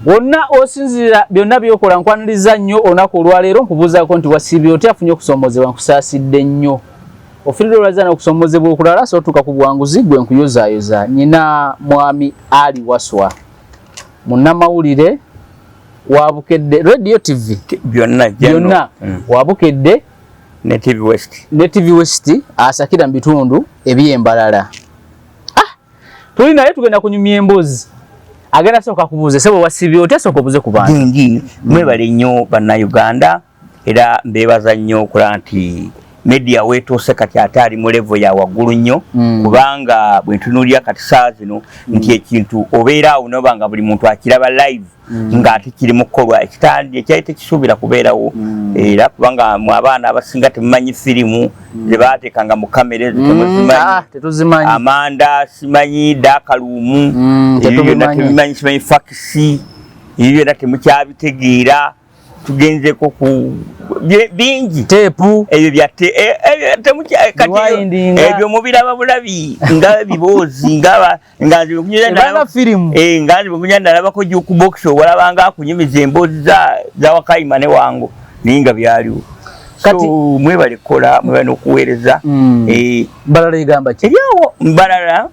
Wonna osinzirira byonna byokola, nkwaniriza nnyo olunaku olwaleero. Nkubuuzaako nti wasiibye otya? Afunye okusoomozebwa, nkusaasidde nnyo. Ofiiridde olwaza n'okusoomozebwa okulala, so otuuka ku buwanguzi. Gwe nkuyozaayoza nyina Mwami Ali Waswa, munnamawulire wa Bukedde Radio, TV. Byonna. Byonna. Wa Bukedde. Ne TV West. Ne TV West, asakira mu bitundu eby'Embalala. Ah, tuli naye, tugenda kunyumya emboozi. Agenda sooka kubuuze, sebo, wasiibye otya? Sooka obuuze ku bantu. Dingi, mwebale nnyo Bannayuganda, era mbeebaza nnyo okulaba nti media weetuuse kati ate ali mu level ya waggulu nnyo, kubanga bwe ntunuulira kati saa zino nti ekintu obeera awo noba nga buli muntu akiraba live, ng'ate kiri mu kukolwa ekitandi ekyali tekisuubira kubeerawo. Era kubanga mu abaana abasinga temumanyi firimu ze baateekanga mu kamera ezo, temuzimanyi. Ah, tetuzimanyi. Amanda, simanyi dark room, ebyo byonna tetubimanyi. Tebimanyi, simanyi fakisi, ebyo byonna temukyabitegeera. Tugenzeko ku bingi. Teepu. Ebyo byatte kati Rewindinga. Ebyo mubiraba bulabi nga biboozi nga nze bwe Ebanga firimu. Nga nze bwe nalabako jukebox, owalabanga akunyumiza emboozi za Wakayima ne Wango, naye nga byaliwo. Kati- So mwebale kukola, mwebale n'okuweereza. Mbalala egamba ki? Eryawo Mbalala,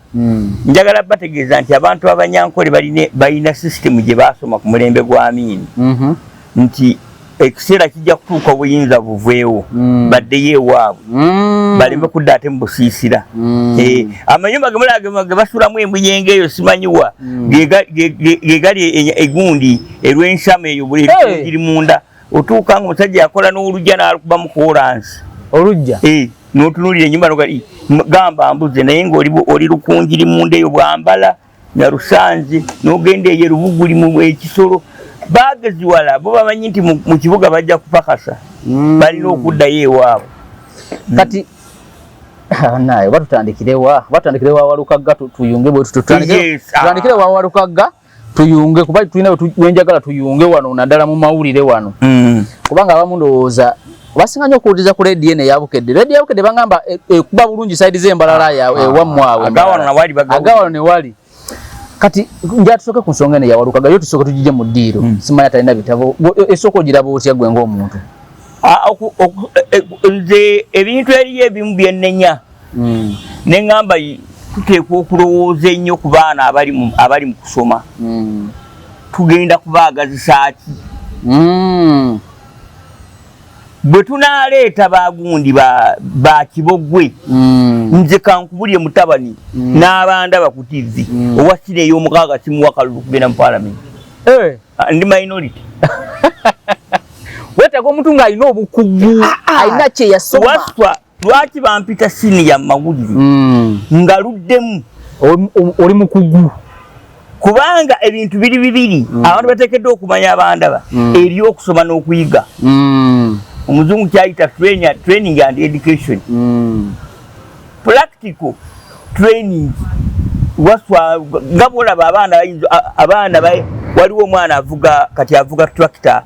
njagala bategeeza nti abantu Abanyankole balina sisitemu gye baasoma ku mulembe gwa Amiini, nti ekiseera kijja kutuuka obuyinza buveewo, baddeyo ewaabwe, baleme kudda ate mu busiisira. Amayumba gemulaba ge basulamu emuyenge eyo, simanyiwa ge gali egundi erw'ensama eyo buli giri munda. Otuuka nga omusajja yakola n'olujja n'alukubamu koolansi. Olujja. N'otunuulira ennyumba gamba mbuze, naye ng'oli oli lukunjiri munda eyo bwambala Nyarusanze, n'ogenda eyo Erubuguli mu ekisolo. Bageziwala bo bamanyi nti mu kibuga bajja kupakasa, balina okuddayo ewaabwe. Kati naye oba tutandikirewa? Oba tutandikire wa Walukagga tuyunge bwe tutandikire wa Walukagga tuyunge, kuba tulina wenjagala tuyunge wano, naddala mu mawulire wano, kubanga abamu ndowooza basinga nnyo okuwuliriza ku rediyo eno eya Bukedde. Rediyo ya Bukedde bagamba ekuba bulungi side z'Embalala ewammwe awo. Agawano nawali bagawulira. Agawano ne wali. Kati njala tusooke ku nsonga eno eya Walukagga, yo tusooke tugije mu ddiiro. Simanyi atalina bitabo, esooka ogiraba otya gwe ng'omuntu? Ah, nze ebintu eriyo ebimu byennenya, neŋŋamba tuteekwa okulowooza ennyo ku baana abali mu kusoma. Tugenda kubaagazisa ki? Bwe tunaaleeta bagundi ba kibogwe, nze kankubulye mutabani, n'abandaba ku TV, owa sira ey'omukaaga simuwa kalulu kugenda mu paalamenti. Ah, ndi minority. Weetaaga omuntu ng'alina obukugu, alina kye yasoma. Waswa, lwaki bampita senior mawulire nga luddemu? Oli mukugu. Kubanga ebintu biri bibiri abantu bateekeddwa okumanya, abandaba, eri okusoma n'okuyiga. Omuzungu kyayita training and education. Practical training, Waswa, nga bwolaba abaana abaana waliwo omwana avuga kati, avuga tractor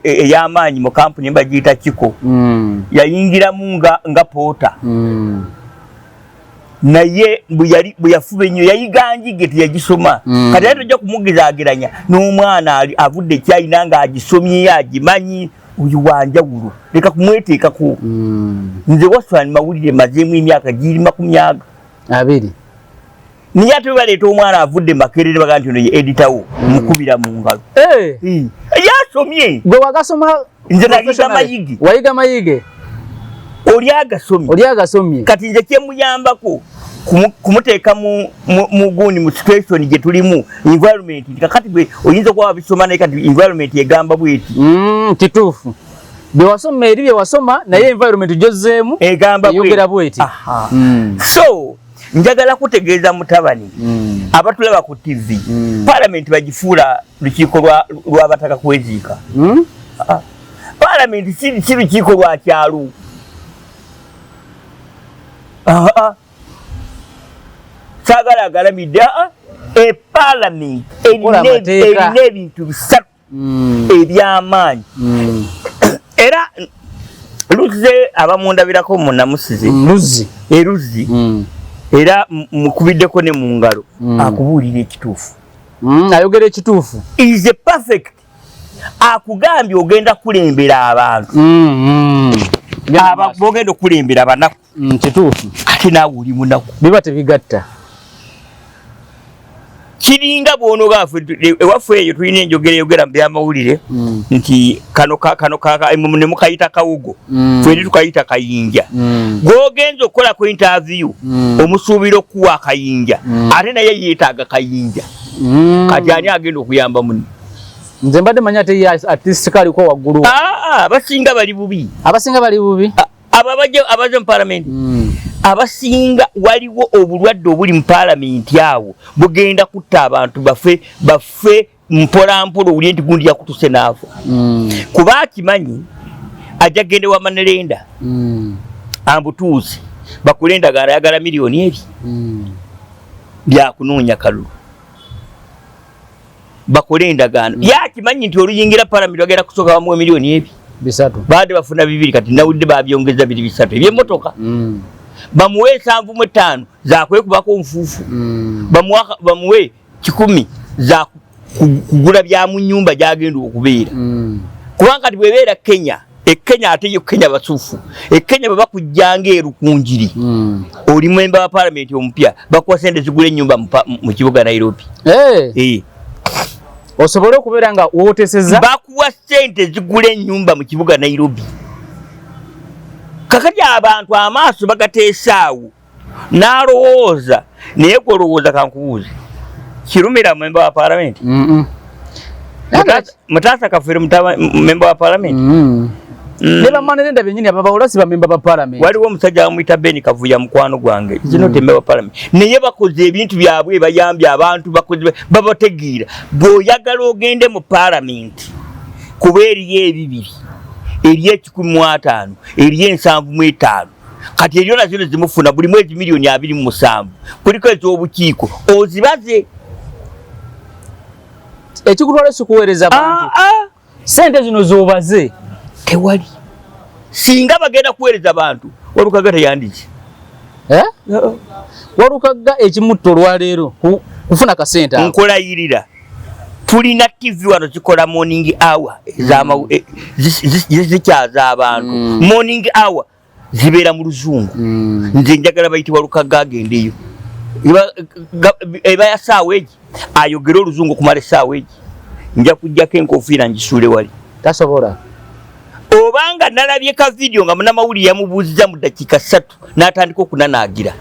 ey'amaanyi mu kampuni bagiyita Kiko. Yayingiramu nga porter, naye bwe yafuba ennyo yayiga njige, teyagisoma. Kati ate tojja kumugezaageranya n'omwana avudde ekyalina ng'agisomye, agimanyi. Oyo wanjawulo, leka kumweteekako. Nze Waswani mawulire mazeemu emyaka giri 20. 20. Naye ate bwe baleeta omwana avudde Makerere, baga nti ono ye editor wo, mukubira mu ngalo. Yasomye. Gwe wagasoma? Nze nayiga Professionally. mayige. Wayiga mayige. Oli agasomye. Oli agasomye. Kati nze kyemuyambako kumuteeka mu gundi, mu situation gye tulimu, environment. Nti kakati gwe oyinza okuba wabisoma, naye kati environment egamba bweti. Kituufu, byewasoma eri byewasoma, naye environment gyozzeemu egamba bweti. Eyogera bweti. Aha. So njagala kutegeeza mutabani, abatulaba ku TV, parliament bagifuula lukiiko lw'abataka kweziika. Ah. Parliament si lukiiko lwa kyalo. Ah, ah. Saagala agalamidde. Ah, e parliament Okukola amateeka. Erina ebintu bisatu ebyamaanyi. Era luzze abamundabirako munamusize. Luzzi. Eruzzi. Era mukubiddeko ne mu ngalo, akubuulira ekituufu. Ayogera ekituufu. Is a perfect. Akugambye ogenda kulembera abantu. Aba bogenda okulembera banaku. Kituufu. Ate naawe oli munaku. Biba tebigatta. Kiringa bw'onoga ewaffe eyo tulina enjogera eyogera mu byamawulire nti kano kano ne mukayita kawugo, ffe tukayita kayinja. Gw'ogenza okukolako interview omusuubira okuwa akayinja, ate naye yeetaaga kayinja. Kati ani agenda okuyamba munne? Nze mbadde manyi ate ye at least kaliko waggulu. Abasinga bali bubi. Abasinga bali bubi. Abo abaje mu palamenti, abasinga waliwo obulwadde obuli mu palamenti awo bugenda kutta abantu bafe bafe mpola mpola, owulire nti gundi yakutuse n'afa. Kuba akimanyi ajja gende wa manerenda ambutuuze bakole endagaano, ayagala miliyoni 2 byakunoonya kalulu, bakole endagaano. Yakimanyi nti oluyingira palamenti bagenda kusooka bamuwa miliyoni 2. 3. Baadde bafuna 2, kati nawulidde babyongeza biri 3 ebyemmotoka. Bamuwe 75 zakwekubako nfuufu. Bamuwe 100 za kugula bya mu nyumba gyagenda okubeera. Kubanga kati bwebeera Kenya, e Kenya ate yo Kenya basufu. E Kenya bwe bakujjanga erukunjiri, oli memba wa palamenti omupya, bakuwa sente zigula ennyumba mu kibuga Nairobi. Hey. Eh. Osobole okubeera nga wooteseza. Bakuwa sente zigula ennyumba mu kibuga Nairobi. Kakati abantu amaaso bagateesaawo n'alowooza, naye gwolowooza, kankubuuze, Kirumira memba wa palamenti? Mutaasa Kafeero memba wa palamenti? Ne bamanerenda bennyini ababawula si bamemba ba palamenti. Waliwo omusajja bamuyita Ben Kavuya, mukwano gwange, zino mm. memba wa palamenti, naye bakoze ebintu byabwe, bayambye abantu, bakoze babategeera. Bw'oyagala ogende mu palamenti, kuba eriyo ebibiri, eriyo 150, eriyo 75. Kati eryo nazino zimufuna buli mwezi miliyoni 27, kuliko ez'obukiiko ozibaze. Ekikutwala sikuweereza bantu. Sente zino zobaze. Tewali. Singa bagenda kuweereza bantu, Walukagga teyandiki. Eh? Walukagga ekimutta olwaleero kufuna kasente ako. Nkulayirira, tulina TV wano zikola morning hour zikyaza abantu. Morning hour zibeera mu Luzungu. Nze njagala bayitibwa Lukagga agendeyo, eba ya saawa egi, ayogere Oluzungu okumala essaawa egi, nja kujjako enkofiira ngisuule wali. Tasobola. Obanga nalabye ka vidiyo nga munamawulire yamubuuziza mu ddakiika 3 n'atandika okunanaagira,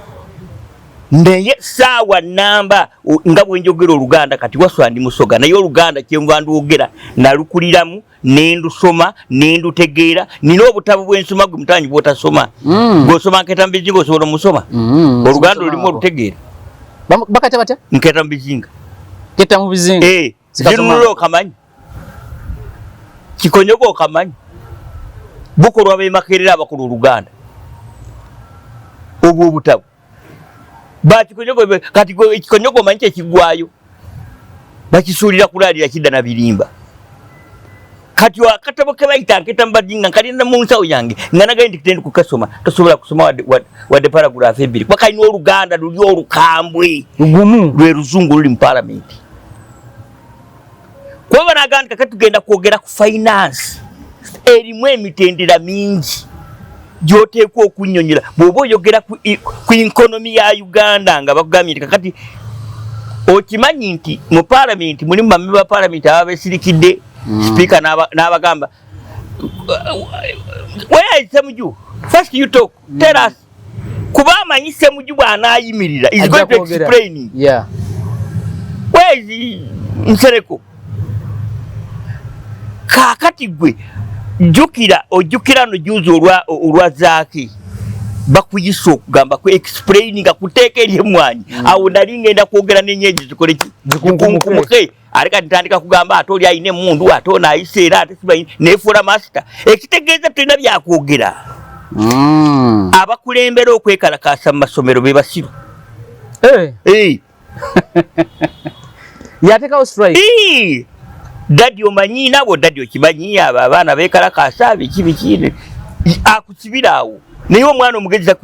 naye saawa namba nga bwenjogera Oluganda kati waswa ndi Musoga, naye Oluganda kyenva ndwogera nalukuliramu, nendusoma, nendutegeera. Nina obutabo bwensoma gwe mutanyi bwotasoma. Gwosoma Nketa Mubizinga, osobola omusoma? Oluganda olimu olutegeera? Bakata batya? Nketa Mubizinga. Nketa mu bizinga. Eh, Zikasoma. Zinunula okamanyi, Kikonyogo okamanyi, bukolwa bemakerera abakola Oluganda obwo obutabo bakikonyogo. Kati gwe ekikonyogo omanyi kyekigwayo, bakisuulira kulaalira kidda na birimba. Kati akatabo ke bayita Nketa Mbadinga nkalina mu nsawo yange nga nagaye nti tendi kukasoma, tosobola kusoma wadde paragraph 2, kuba kalina Oluganda luli olukambwe. Lugumu. Lwe Luzungu luli mu palamenti, kuba banagaa nti kakati tugenda kwogera ku finance erimu emitendera mingi gyoteekwa okunyonyola bw'oba oyogera ku economy ya Uganda, nga bakugambye nti kakati okimanyi nti mu palamenti mulimu bamemba ba palamenti ababa besirikidde, sipiika n'abagamba, "Where is Semuju? First you talk, tell us," kuba amanyi Semuju bw'anaayimirira is going to explain. Where is Nsereko? Kaakati gwe jjukira, ojjukira no juzi olwa Zaake bakuyisa okugamba ku explaininga kuteeka eri emwanyi. Awo nali ngenda kwogera nenyenji zikole ki? Zikunkumuke. Ate kati ntandika kugamba ate oli alina emundu, ate ono ayisa, era ate simanyi nefuula master, ekitegeeza tulina byakwogera. Abakulembera okwekalakaasa mu masomero be basiru. Eh. Eh. Yateekawo strike. Ii! Daddy omanyi, nabo daddy okimanyi, abo abaana bekalakasa biki biki, akusibira awo. Naye omwana omugezi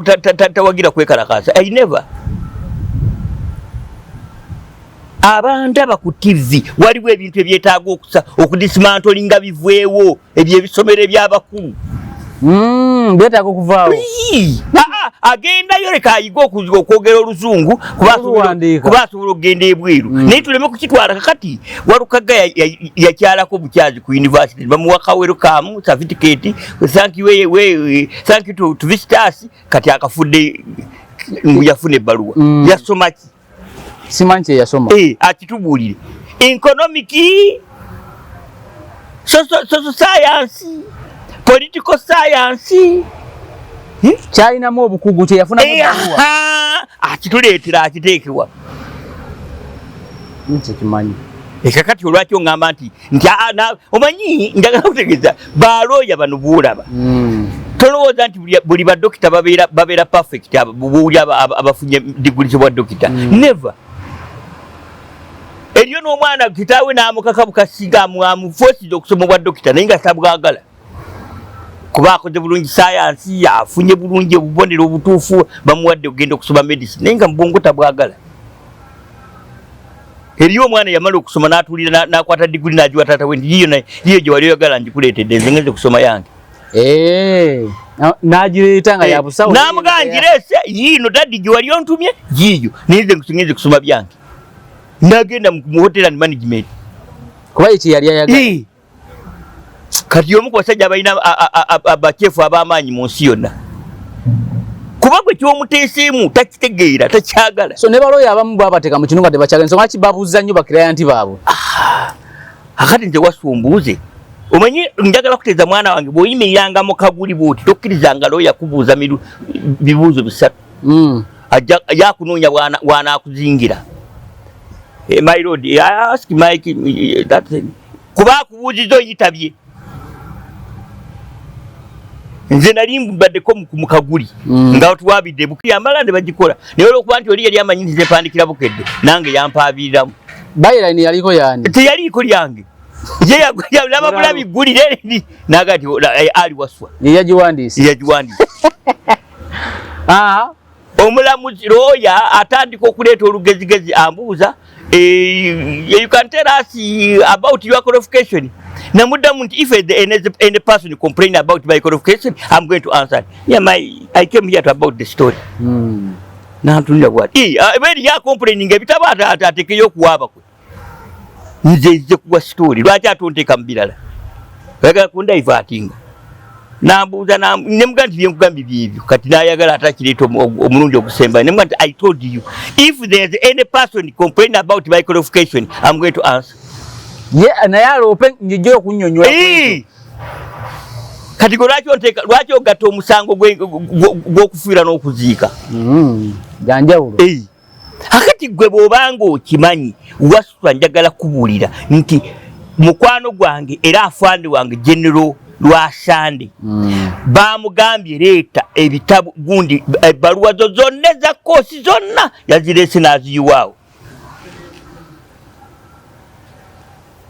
tawagira kwekalakasa. I never. Abandaba ku TV, waliwo ebintu ebyetaaga okusa okudismantlinga bivwewo, ebyo ebisomero ebyabakulu. Byetaaga okuvaawo. Agendayo leka ayiga okwogera oluzungu, kuba asobola okugenda ebweru, naye tuleme kukitwala. Kakati Walukagga yakyalako bukyazi ku university, bamuwa ka welcome certificate, thank you, thank you to visitors. Kati akafudde yafuna ebbaluwa. Yasoma ki? Simanyi kye yasoma. Eh, akitubuulire. Economic, social science, political science. Kyalinamu obukugu kyeyafunamu. Akituleetera, akiteekebwa. Nkikimanyi. Ekakati olwaki oŋŋamba nti omanyi, njagala kutegeeza balooya bano buulaba. Tolowooza nti buli badokita babeera perfect, buli abafunye diguli z'obwa dokita. Never. Eriyo n'omwana kitaawe n'amukaka bukasiga, amuforcinze okusoma obwa dokita, naye nga tabwagala, kuba akoze bulungi sayansi, afunye bulungi obubonero obutuufu, bamuwadde okugenda okusoma medicine, naye nga mubwongo tabwagala. Eriyo omwana yamala okusoma n'atuulira n'akwata diguli n'agiwa taata we nti, "Yiyo, yiyo gye wali oyagala, ngikuleetedde, nze ngenze kusoma yange." Eh, n'agireeta nga yabusawo. N'amugamba, "Ngireese yiino daddy gye wali ontumye, yiiyo, naye nze ngenze kusoma byange." Nagenda mu hotel and management. Kuba ye kyeyali ayagala. Kati omu ku basajja abalina abakyefu ab'amaanyi mu nsi yonna, kuba gwe kyomuteeseemu takitegeera, takyagala. So ne balooya abamu babateeka mu kino nga tebakyagala, ensonga ki babuuza nnyo baclient baabwe? Akati nze wasumbuuze, omanyi njagala kuteeza mwana wange, bw'oyimiriranga mu kaguli bwoti, tokkirizanga looya kubuuza bibuuzo bisatu. Ajja yakunoonya bw'anaakuzingira. My lord, I ask Mike that kuba akubuuziza oyitabye. Nze nali mbaddeko mu kaguli nga tuwabidde bukiyamala ne bagikola, naye olwokuba nti oli yali amanyi nti nze mpandikira Bukedde, nange yampaabiriramu. Byline yaliko yani? Teyaliiko lyange, ye yalaba bulabi ggulire naga nti ali Waswa. Ye yagiwandiise? Yagiwandiise. Omulamuzi looya atandika okuleeta olugezigezi, ambuuza, "You can tell us about your qualification?" Namuddamu nti, "If any person complain about my qualification, I'm going to answer. Yeah, I came here to about the story." Nantunira bwati, beri ya complaining ebitabo, ate atekeyo okuwaaba kwe. Nze nze kuwa story, lwaki atonteeka mu birala? Oyagala kundivertinga? Nambuuza, nemugaa nti byenkugambye byebyo. Kati nayagala ate akireeta omulundi ogusembayo. Nemugaa nti, "I told you, if there's any person complain about my qualification, I'm going to answer." Ye naye aloope, njijja okunnyonnyola. Kati gwe lwaki onteeka, lwaki ogatta omusango gw'okufiira n'okuziika? Ganjawulo. Akati gwe bw'obanga okimanyi, Waswa, njagala kubuulira nti mukwano gwange era afande wange General Lwasande, bamugambye, "Leeta ebitabo gundi, ebbaluwa zo zonna eza course zonna." Yazireese n'aziyiwaawo.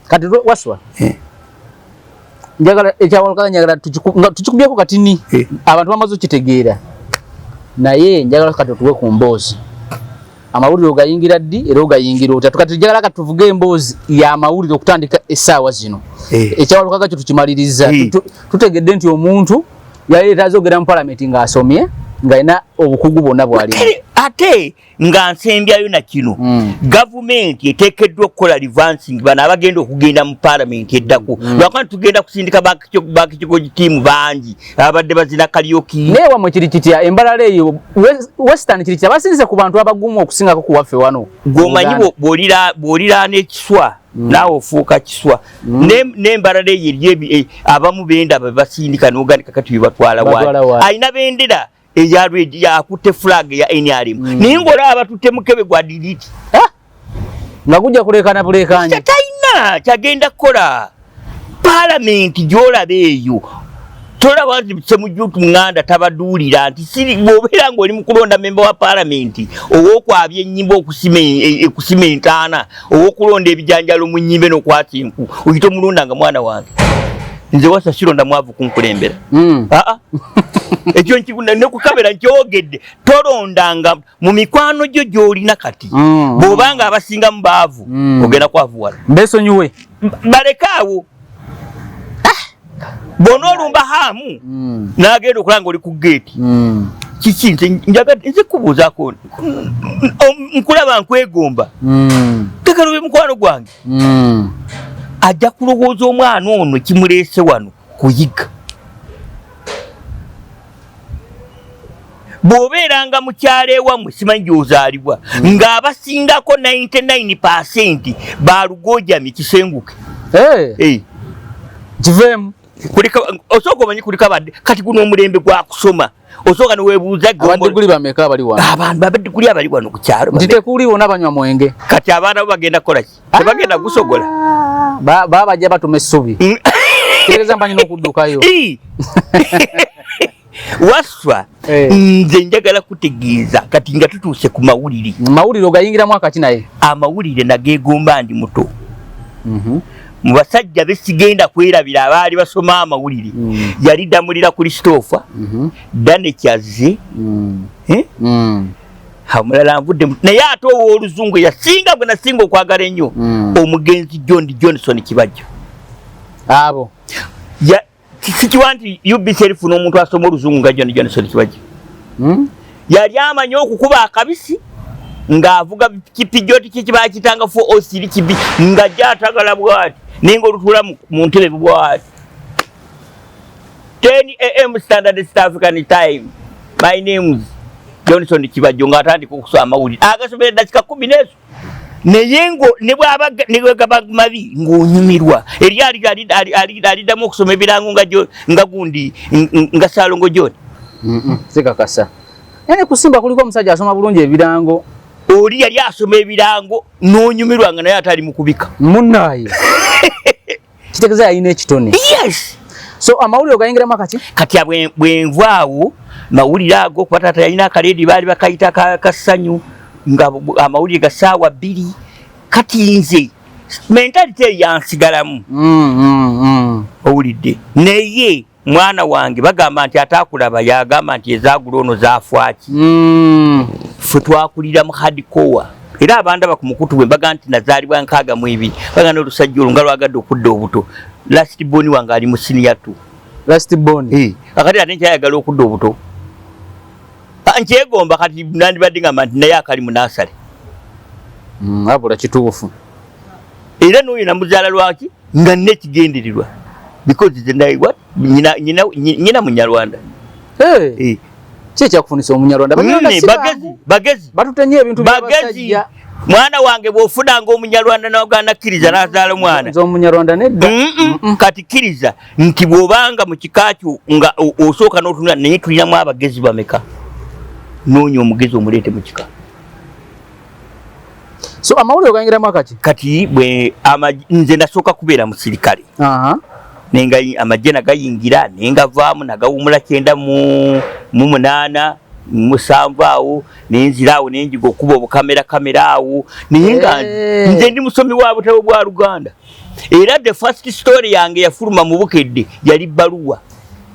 Kati Waswa, njagala ekyawalukala, njagala nga tukikubyeko katini. Abantu bamaze okitegeera, naye njagala kati otuwe ku mboozi. Amawulire ogayingira ddi era ogayingira otya? Kati njagala kati tuvuge emboozi y'amawulire okutandika essaawa zino. Ekyawalukaga kyo tukimaliriza. Tutegedde nti omuntu yali yeetaaze okugenda mu palamenti ng'asomye, ng'alina obukugu bwonna bw'alina. Ate nga nsembyayo na kino, gavumenti eteekeddwa okukola revancing bano abagenda okugenda mu palamenti eddako, lwakuba nti tugenda kusindika bakikigo tiimu bangi abadde bazina karaoke. Naye wammwe kiri kitya embalala eyo Western kiri kitya? Basinze ku bantu abagumu okusingako ku waffe wano? Gwomanyi, bw'oliraana ekiswa, naawe ofuuka kiswa. N'embalala eyo eri abamu benda bebasindika n'ogandika kati byebatwala Batwala wali alina bendera eya red, yakutte flag ya NRM, naye ng'olaba batutte mukebe gwa delete. Ah! Nga gujja kulekana bulekanye. Talina kyagenda kukola. Paalamenti gy'olaba eyo, tolaba nti Semujju Nganda tabaduulira nti siri bw'obeera ng'oli mu kulonda memba wa paalamenti ow'okwabya ennyimba, okusima entaana, ow'okulonda ebijanjalo mu nnyimbe n'okwata enku, oyita omulonda nga mwana wange. Nze Wasa sironda mwavu kunkulembera. Aa. Ekyo nekukabera nkyogedde, tolondanga mu mikwano gyo gy'olina kati. Bw'obanga abasingamu baavu, ogenda kwavuwala. Mbesonyiwe. Baleke awo. Bw'onoolumba haamu, n'agenda okulaba nga oli ku geeti. Kiki? Nze njagadde nze kubuuzaako, nkulaba nkwegomba, kekalo be mukwano gwange. Ajja kulowooza omwana ono kimuleese wano kuyiga. Bw'obeeranga mu kyalo ewammwe, simanyi gy'ozaalibwa, ng'abasingako 99% balugojamye, kisenguke. Hey. Kiveemu. Osooka omanyi kuliko abadde kati guno omulembe gwa kusoma, osooka neweebuuza. Abadiguli bameka abali wano? Abantu abadiguli abali wano ku kyalo. Nti tekuli, wona banywa mwenge. Kati abaana bo bagenda kukola ki? Tebagenda gusogola. Baba bajja batuma essubi. Kitegeeza mbanyi n'okuddukayo. Waswa. Nze njagala kutegeeza kati nga tutuuse ku mawulire. Mawulire ogayingiramu akati naye? Amawulire nageegomba ndi muto. Mu basajja besigenda kwerabira abaali basoma amawulire, yali Damulira Christopher, Dane Kyazze, Eh? Omulala nvudde naye ate owooluzungu yasinga gwe nasinga okwagala ennyo, omugenzi John Johnson Kibajjo. Abo. Sikiwa nti UBC erifuna omuntu asoma oluzungu nga John Johnson Kibajjo. Yali amanyi okukuba akabisi ng'avuga kipijoti kikibakitanga fo osiri kibi nga gyatagala bwati, naye nga olutuula mu ntebe bwati, 10 a.m. Standard East African Time, my name's Johnson Kibajjo, ng'atandika okusoma amawulire agasomera eddakika 10 n'ezo, naye ngo ne bwaba ne bwegaba mabi ng'onyumirwa. Eri aliddamu okusoma ebirango nga gundi nga Ssalongo John. Sikakasa naye kusimba kuliko omusajja asoma bulungi ebirango. Oli yali asoma ebirango n'onyumirwa nga naye ate ali mu kubika. Munaaye, kitegeeza yalina ekitone. Yes. So amawulire ogayingiramu akaki? Kati bwenvaawo mawulire ago, kuba taata yalina akaleedi baali bakayita kasanyu, nga amawulire ga ssaawa 2. Kati nze mentality eyo yansigalamu. Owulidde? Naye mwana wange, bagamba nti ataakulaba yagamba nti ezaagula ono zaafwaki. Ffe twakulira mu hardcore, era abandaba ku mukutu bwe mbaga nti nazaalibwa 62, bagamba olusajja olwo nga lwagadde okudda obuto. Last born wange ali mu senior two. Last born? Eh, akati ate nkyayagala okudda obuto. Ah, nkyegomba. Kati nandibadde ngamba nti naye akali mu nursery. Abula kituufu. Era n'oyo namuzaala lwaki? Nga nina ekigendererwa, because nze what nyina munyarwanda. Hey. Eh. Ki ekyakufunisa omunyarwanda? Abanyarwanda si bagezi. bangu. Bagezi. Batutenye ebintu bagezi. By'abasajja. Mwana wange, bw'ofunanga omunyarwanda nawagana kkiriza n'azaala omwana. Nze omunyarwanda nedda. Kati kkiriza nti bw'obanga mu kika kyo nga osooka n'otunula, naye tulinamu abagezi bameka? Noonya omugezi omuleete mu kika. So amawulire ogayingiramu akaki? Kati bwe nze nasooka kubeera musirikale. Nenga amagye nagayingira nengavaamu, nagawumula 98 7 awo, nenzira awo nenjiga okuba obukamera kamera awo, naye nga nze ndi musomi wa butabo bwa Luganda. Era the first story yange yafuluma mu Bukedde yali bbaluwa.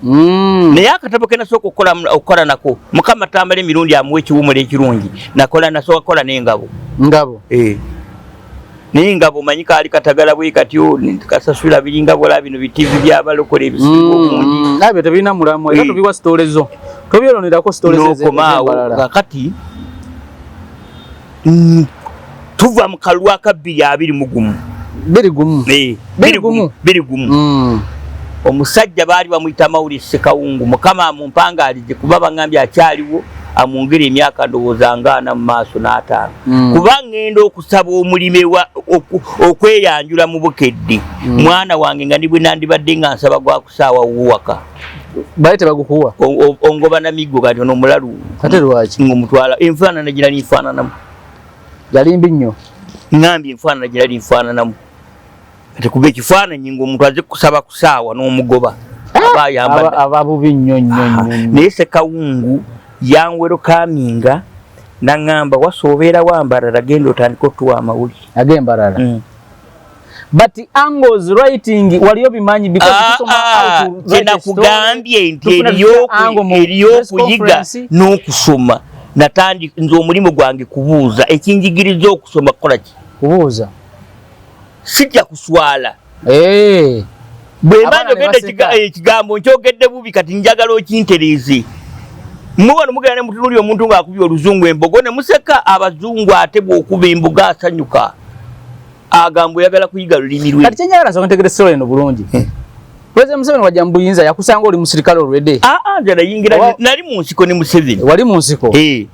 Naye akatabo ke nasooka okukola nako, Mukama tambala emirundi amuwa ekiwumulo ekirungi, nakola nasooka kukola n'engabo. Ngabo. Eh. Naye engabo omanyi kaali katagala bwe katyo, kasasula biringa bola bino bitivi by'abalokole ebisinga obungi. Nabyo tebirina mulamwa era. Tubiwa story zo, tobyeronerako story zo N'okomaawo. Ez'embalala. Kakati tuva mu kalulu aka 2021. 21? Eh, 21. 21. Omusajja baali bamuyita Mawuli Ssekawungu, Mukama amumpangaalize kuba baŋŋambye akyaliwo, amwongere emyaka ndowooza nga 40 mu maaso n'50. Kuba ŋŋenda okusaba omulimu okweyanjula mu Bukedde, mwana wange, nga ni bwe nandibadde nga nsaba gwa kusaawa wuwaka. Baali tebagukuwa? Ongoba na miggo, kati ono omulalu. Ate lwaki? Ng'omutwala enfaanana gira nfaananamu. Yali mbi nnyo? Ŋŋambye enfaanana gira nfaananamu, ate kuba ekifaananyi ng'omuntu aze kusaba kusaawa n'omugoba aba ayambadde Aba bubi nnyo nnyo nnyo nnyo. Naye Sekawungu yanwerokaminga naŋŋamba, wasa obeera wambalala, genda otandike otuwa amawulire. Ag'embalala? But angles writing waliyo bimanyi because tusoma how to write a story. Kyenakugambye nti Tufuna eriyo angle mu eriyo press okuyiga conference. n'okusoma. Natandi nze omulimu gwange kubuuza, ekinjigiriza okusoma kukola ki? Kubuuza. Sijja kuswala. Bwe mba Abaana ne njogedde baseka. ekigambo nkyogedde bubi, kati njagala okintereeze. Mmwe wano mugenda ne mutunuulira omuntu ng'akubye oluzungu embogo ne museka. Abazungu ate bw'okuba embogo asanyuka, agamba oyagala kuyiga lulimi lwe. Kati kyenjagala nsooka ntegere story eno bulungi. President Museveni wajja mu buyinza yakusanga oli musirikale already? Aa, nze nayingira nali mu nsiko ne Museveni. Wali mu nsiko? Eh.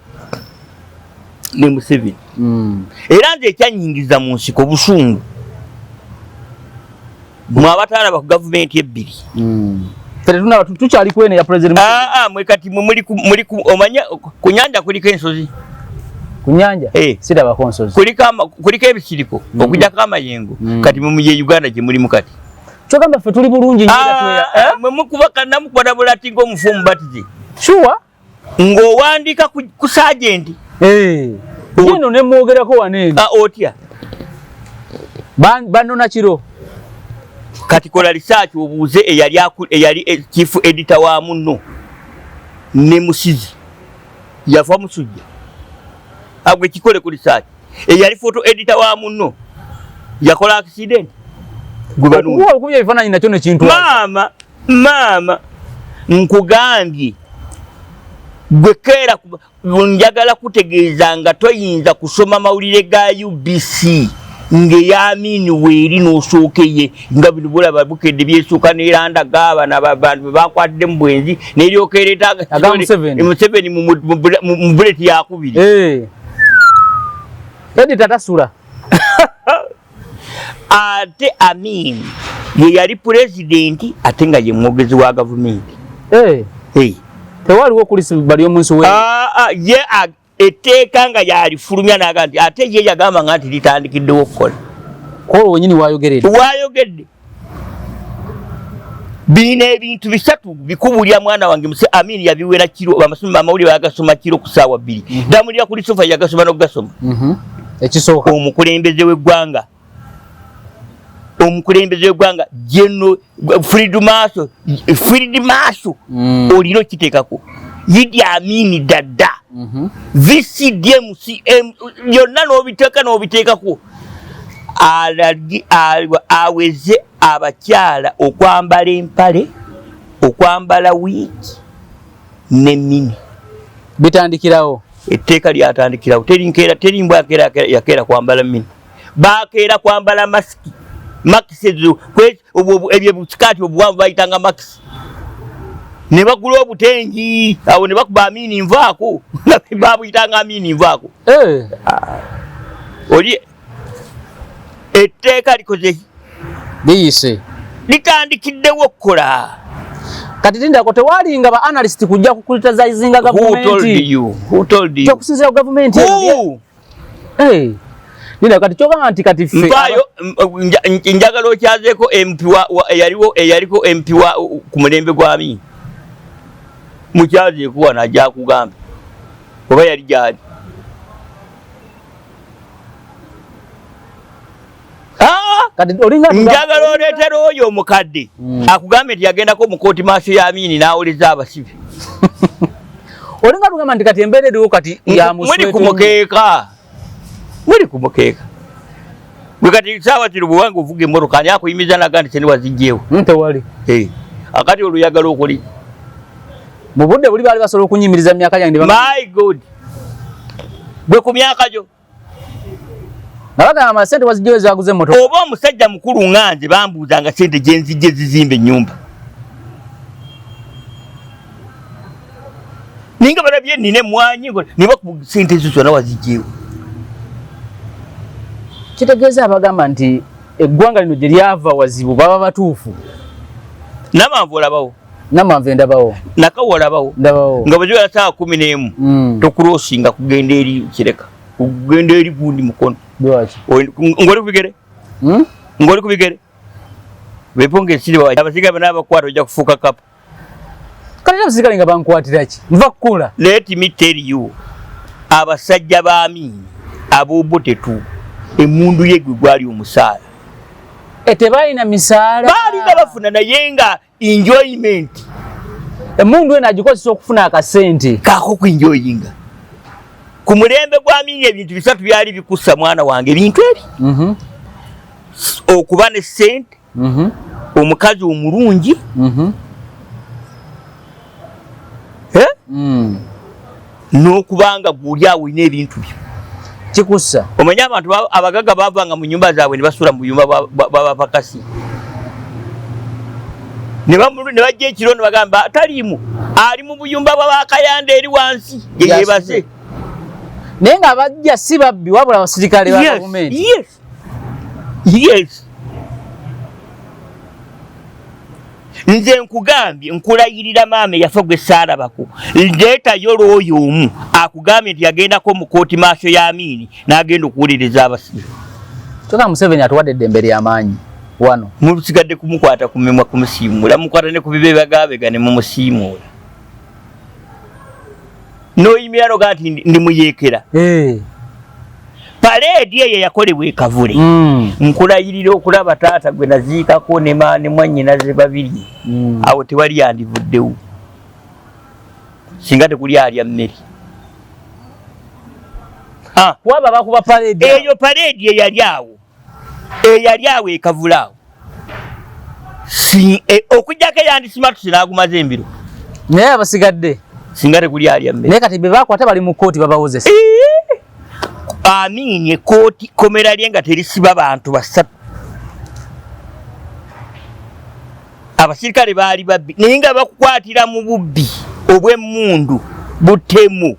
Ne Museveni. Era nze ekyanyingiza mu nsiko busungu. Mwe abatalaba ku gavumenti ebbiri. Ffe tetunaba, tukyali kwene ya President Museveni. Aa, mwe kati mwe muli ku, omanya ku nyanja kuliko ensozi. Ku nyanja? Eh. Sirabako nsozi. Kuliko ebisiriko, okujjako amayengo. Kati mwe muye Uganda gye mulimu kati. Kyogamba ffe tuli bulungi nnyo era Ah, twera, eh? mwe mukuba kannamukuba na bulati ng'omufu omubatize. Sure? Ng'owandiika ku sergeant. Eh. Yino ne mwogerako wano eno. Ah, otya? Banona kiro. Kati kola research obuuze eyali chief editor wa munno ne Musizi yafa musujja. Agwe kikole ku research. Eyali photo editor wa munno yakola accident. Gwe bano. Okuwa okubya ebifaananyi nakyo ne kintu. Maama, maama, nkugambye gwe keera njagala kutegeeza nga toyinza kusoma mawulire ga UBC ng'eyamini weeri n'osooka eye nga bino bulaba bukedde byesooka n'eranda gaabana abantu be bakwatidde mu bwenzi n'eryoka ereeta Aga Museveni. Museveni mu buleti yakubiri. Eh. Editor tasula. Ate Amin ye yali pulezidenti ate nga ye mwogezi wa gavumenti. Eh. Eh. Tewaliwo kulisi bali omunsi we. Ah, ye etteeka nga yalifulumya n'agamba nti ate ye yagamba nga nti litandikiddewo okukola. Kwolwo wennyini wayogeredde. Wayogedde. Bino ebintu bisatu bikubulya mwana wange Muse Amin yabiwera kiro, amasoma amawulire bagasoma kiro ku ssaawa 2. Damulira kuli sofa yagasoma n'okugasoma. Ekisooka. Omukulembeze w'eggwanga. Omukulembeze w'eggwanga General Field Marshal, Field Marshal olina okiteekako. Idi Amin Dada. VCDMCM yonna n'obiteeka n'obiteekako. Aweze abakyala okwambala empale, okwambala wiigi ne mini. Bitandikirawo. Etteeka lyatandikirawo. Teri nkeera, teri mbwa yakeera kwambala mini. Bakeera kwambala masiki. Maxi ezo, ebyo busikaati obuwanvu bayitanga maxi. Ne bagula obutengi, awo ne bakuba Amini nvaako. Babuyitanga Amini nvaako. Oli etteeka likoze Liyise. Litandikiddewo okukola. Kati tindako tewalinga ba analyst kujja ku criticizinga Who told gavumenti. you? Who told you? Okusinziira ku gavumenti Who? Nina kati kyogamba nti kati ffe Mpaayo, njagala okyazeeko MP wa, eyaliwo, eyaliko MP wa, ku mulembe gwa Amin. Mukyazeeko wano ajja akugamba. Oba yali gy'ali. Kati olinga Njagala oleetera oyo omukadde akugambe nti yagendako mu kooti maaso ya Amini n'awoleza abasibe. Olinga tugamba nti kati embeera eriwo kati ya Muli ku muswetu. mukeeka. Muli ku mukeeka. Gwe kati saawa zino bwe wange ovuga emmotoka ani akuyimiriza n'agamba nti sente waziggyewo? Tewali. Akati oluyagala okuli. Mu budde buli baali basobola okunyimiriza mu myaka gyange ne My God. Gwe ku myaka gyo. Nga bagamba sente waziggyewo ezaguze emmotoka. Oba omusajja mukulu nga nze bambuuza nga sente gye nzijje zizimba ennyumba. Ninga balabye nnina emmwanyi, ne bakuba sente ezo zonna waziggyewo. Kitegeeza abagamba nti eggwanga lino gye lyava wazibu baba batuufu. Namanvu olabawo? Namanvu ndabawo. Nakawa olabawo? Ndabawo. Nga bwe ziwera ssaawa 11, tokurosinga kugenda eri Kireka, kugenda eri gundi Mukono. Lwaki? Ng'oli ku bigere? Ng'oli ku bigere? Beeponga ensiri bawa, abasirikale bonna abakwata ojja kufuuka kapa. Kale abasirikale nga bankwatira ki? Nva kukola. Let me tell you, abasajja ba Amin ab'Obote emmundu ye gwe gwali omusaala. Tebalina misaala, Baalinga bafuna, naye nga enjoyment. Emundu eno agikozesa okufuna akasente. Kako kuenjoyinga. Ku mulembe gwa Amini ebintu bisatu byali bikussa, mwana wange, ebintu ebi: okuba ne sente, omukazi omulungi, eh? N'okubanga guli awo olina ebintu byo. Kikussa. Omanyi abantu abagaga bavanga mu nyumba zaabwe ne basula mu buyumba bw'abapakasi, ne bajja ekiro ne bagamba taliimu, ali mu buyumba bw'abakayanda eri wansi gye yeebase. Naye nga bajja si babbi, wabula abasirikale ba gavumenti. Yes, nze nkugambye, nkulayirira maama eyafa gwe saalabako, ndeetayo looyo omu akugambye nti yagendako mu kooti maaso ya Amiini n'agenda okuwuliriza abasibe. Kyokka Museveni atuwadde eddembe ly'amaanyi wano. Musigadde kumukwata ku mimwa, kumusiimuula, mukwata ne ku bibebagabega ne mumusiimuula, n'oyimira noga nti ndi muyeekera. Parade eyo yakolebwa e Kavule. Nkulayirira okulaba taata gwe naziikako ne mwannyinaze babiri, awo tewali yandivuddewo singa tekuli alya mmere. Kuba bakuba parade. Eyo parade eyali awo, eyali awo e Kavule awo, okujjako eyandisimatuse n'agumaze embiro. Naye abasigadde singa tekuli alya mmere. Naye kati be bakwata bali mu kooti, babawozesa. Amiini ekooti komera lye nga terisiba bantu basatu. Abasirikale baali babbi, naye nga bakukwatira mu bubbi obw'emmundu, butemu.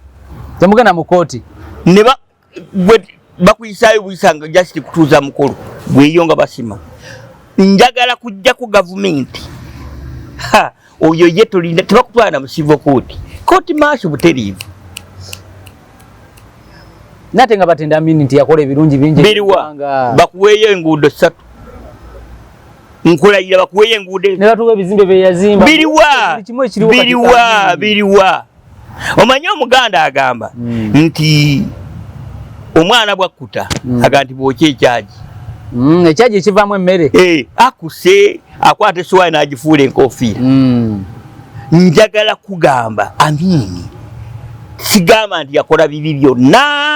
Temugenda mu kooti. Ne bakuyisaayo buyisa nga just kutuuza mukolo gweyo nga basima. Njagala kujjako gavumenti. Oyo ye tolina, tebakutwala na mu civil court, court martial buteriivu. Nate nga batenda Amini nti yakola ebirungi bingi. Biriwa? Bakuweeyo enguudo ssatu, nkulayira, bakuweeyo enguudo. Ne batuwa ebizimbe bye yazimba. Biriwa? Biriwa? Biriwa? Omanyi Omuganda agamba nti omwana bwakkuta, agamba nti bwokya ekyagi. Ekyagi ekivaamu emmere. Eh, akuse akwata essowaani n'agifuula enkofiira. Njagala kugamba Amini sigamba nti yakola bibi byonna.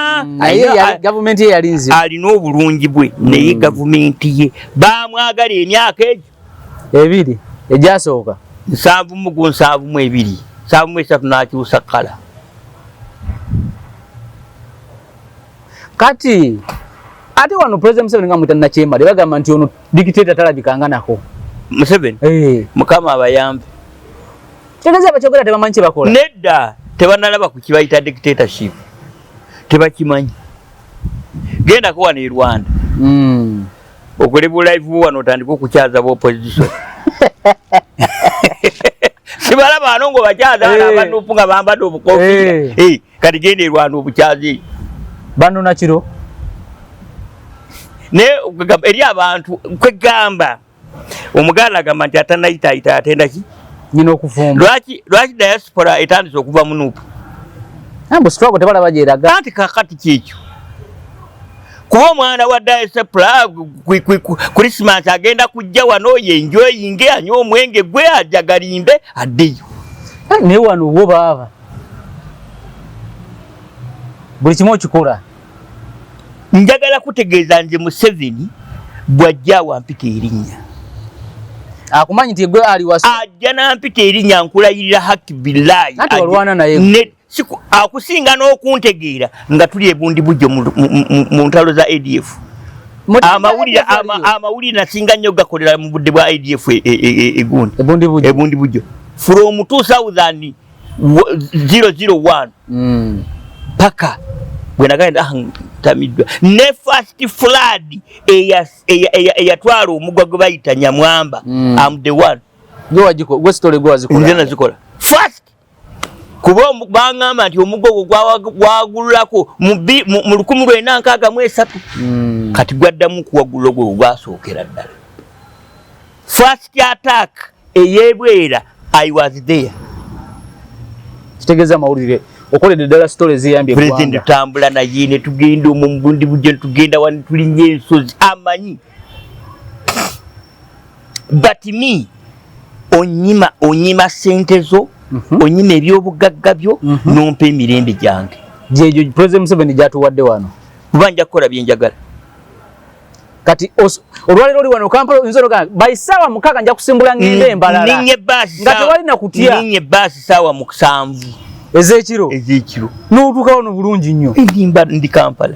Gavumenti ye yali nzibu. Alina obulungi bwe, naye gavumenti ye bamwagala emyaka egyo 2 egyasooka. 71 ku 72, 73 n'akyusa kala. Kati ate wano President Museveni nga mwita nakyemale, bagamba nti ono dictator talabikanga nako. Museveni? Hey. Mukama abayambe. Kitegeeza abakyogera tebamanyi kye bakola. Nedda, tebanalaba ku kibayita dictatorship, tebakimanyi. Gendako wano e Rwanda, okole bu live wano, otandike okukyaza ba opposition. Sibalaba ano ngo bakyaza hey. Abanupu nga bambadde obukofiira hey. Hey. Kati genda e Rwanda obukyaza eyo. Bano nakiro. Naye eri abantu kwegamba Omuganda agamba nti atanayitaayita atenda ki? Nyina okufumba. Lwaki diaspora etandise okuva mu NUP? Ambu struggle tebalaba gyeraga. Anti kakati kyekyo, kuba omwana wa diaspora Christmas agenda kujja wano yenjoyinge, anywe omwenge gwe, ajagalimbe, addeyo. Naye wano wo baaba buli kimu okikola. Njagala kutegeeza nze Museveni bw'ajja awampita erinnya. Akumanyi nti gwe ali wasa. Ajja nampita erinnya, nkulayirira haki billahi. Anti walwana naye. Akusinga n'okuntegeera nga tuli ebundi bujjo mu ntalo za ADF. Amawulire nasinga nnyo gakolera mu budde bwa ADF egundi ebundi bujjo from 2000 001 paka bwe nagenda, ah, ntamiddwa ne first flood eyatwala omugwa gwe bayita Nyamwamba. Am the one. Nze nazikola first, kuba baŋŋamba nti omuggo ogwo gwagululako mu 1963. Kati gwaddamu kuwagulula ogwo gwasookera ddala. First attack ey'ebwera, I was there. Kitegeeza amawulire okoledde ddala story eziyambye. President tutambula naye ne tugenda omwo mubundi bujjo, ne tugenda wano, tulinnya ensozi, amanyi. But me, onyima, onyima sente zo, onyima ebyobugagga byo, nompa emirembe gyange. Gyegyo President Museveni gyatuwadde wano. Kuba nja kukola byenjagala. Kati olwaleero oli wano Kampala, oyinza ologamba by 6:00 nja kusimbula ngende embalala. Ninye baasi. Nga tewali na kutya. Ninye baasi 7:00 ez'ekiro. Ez'ekiro. N'otuuka wano bulungi nnyo. Ndimba ndi Kampala.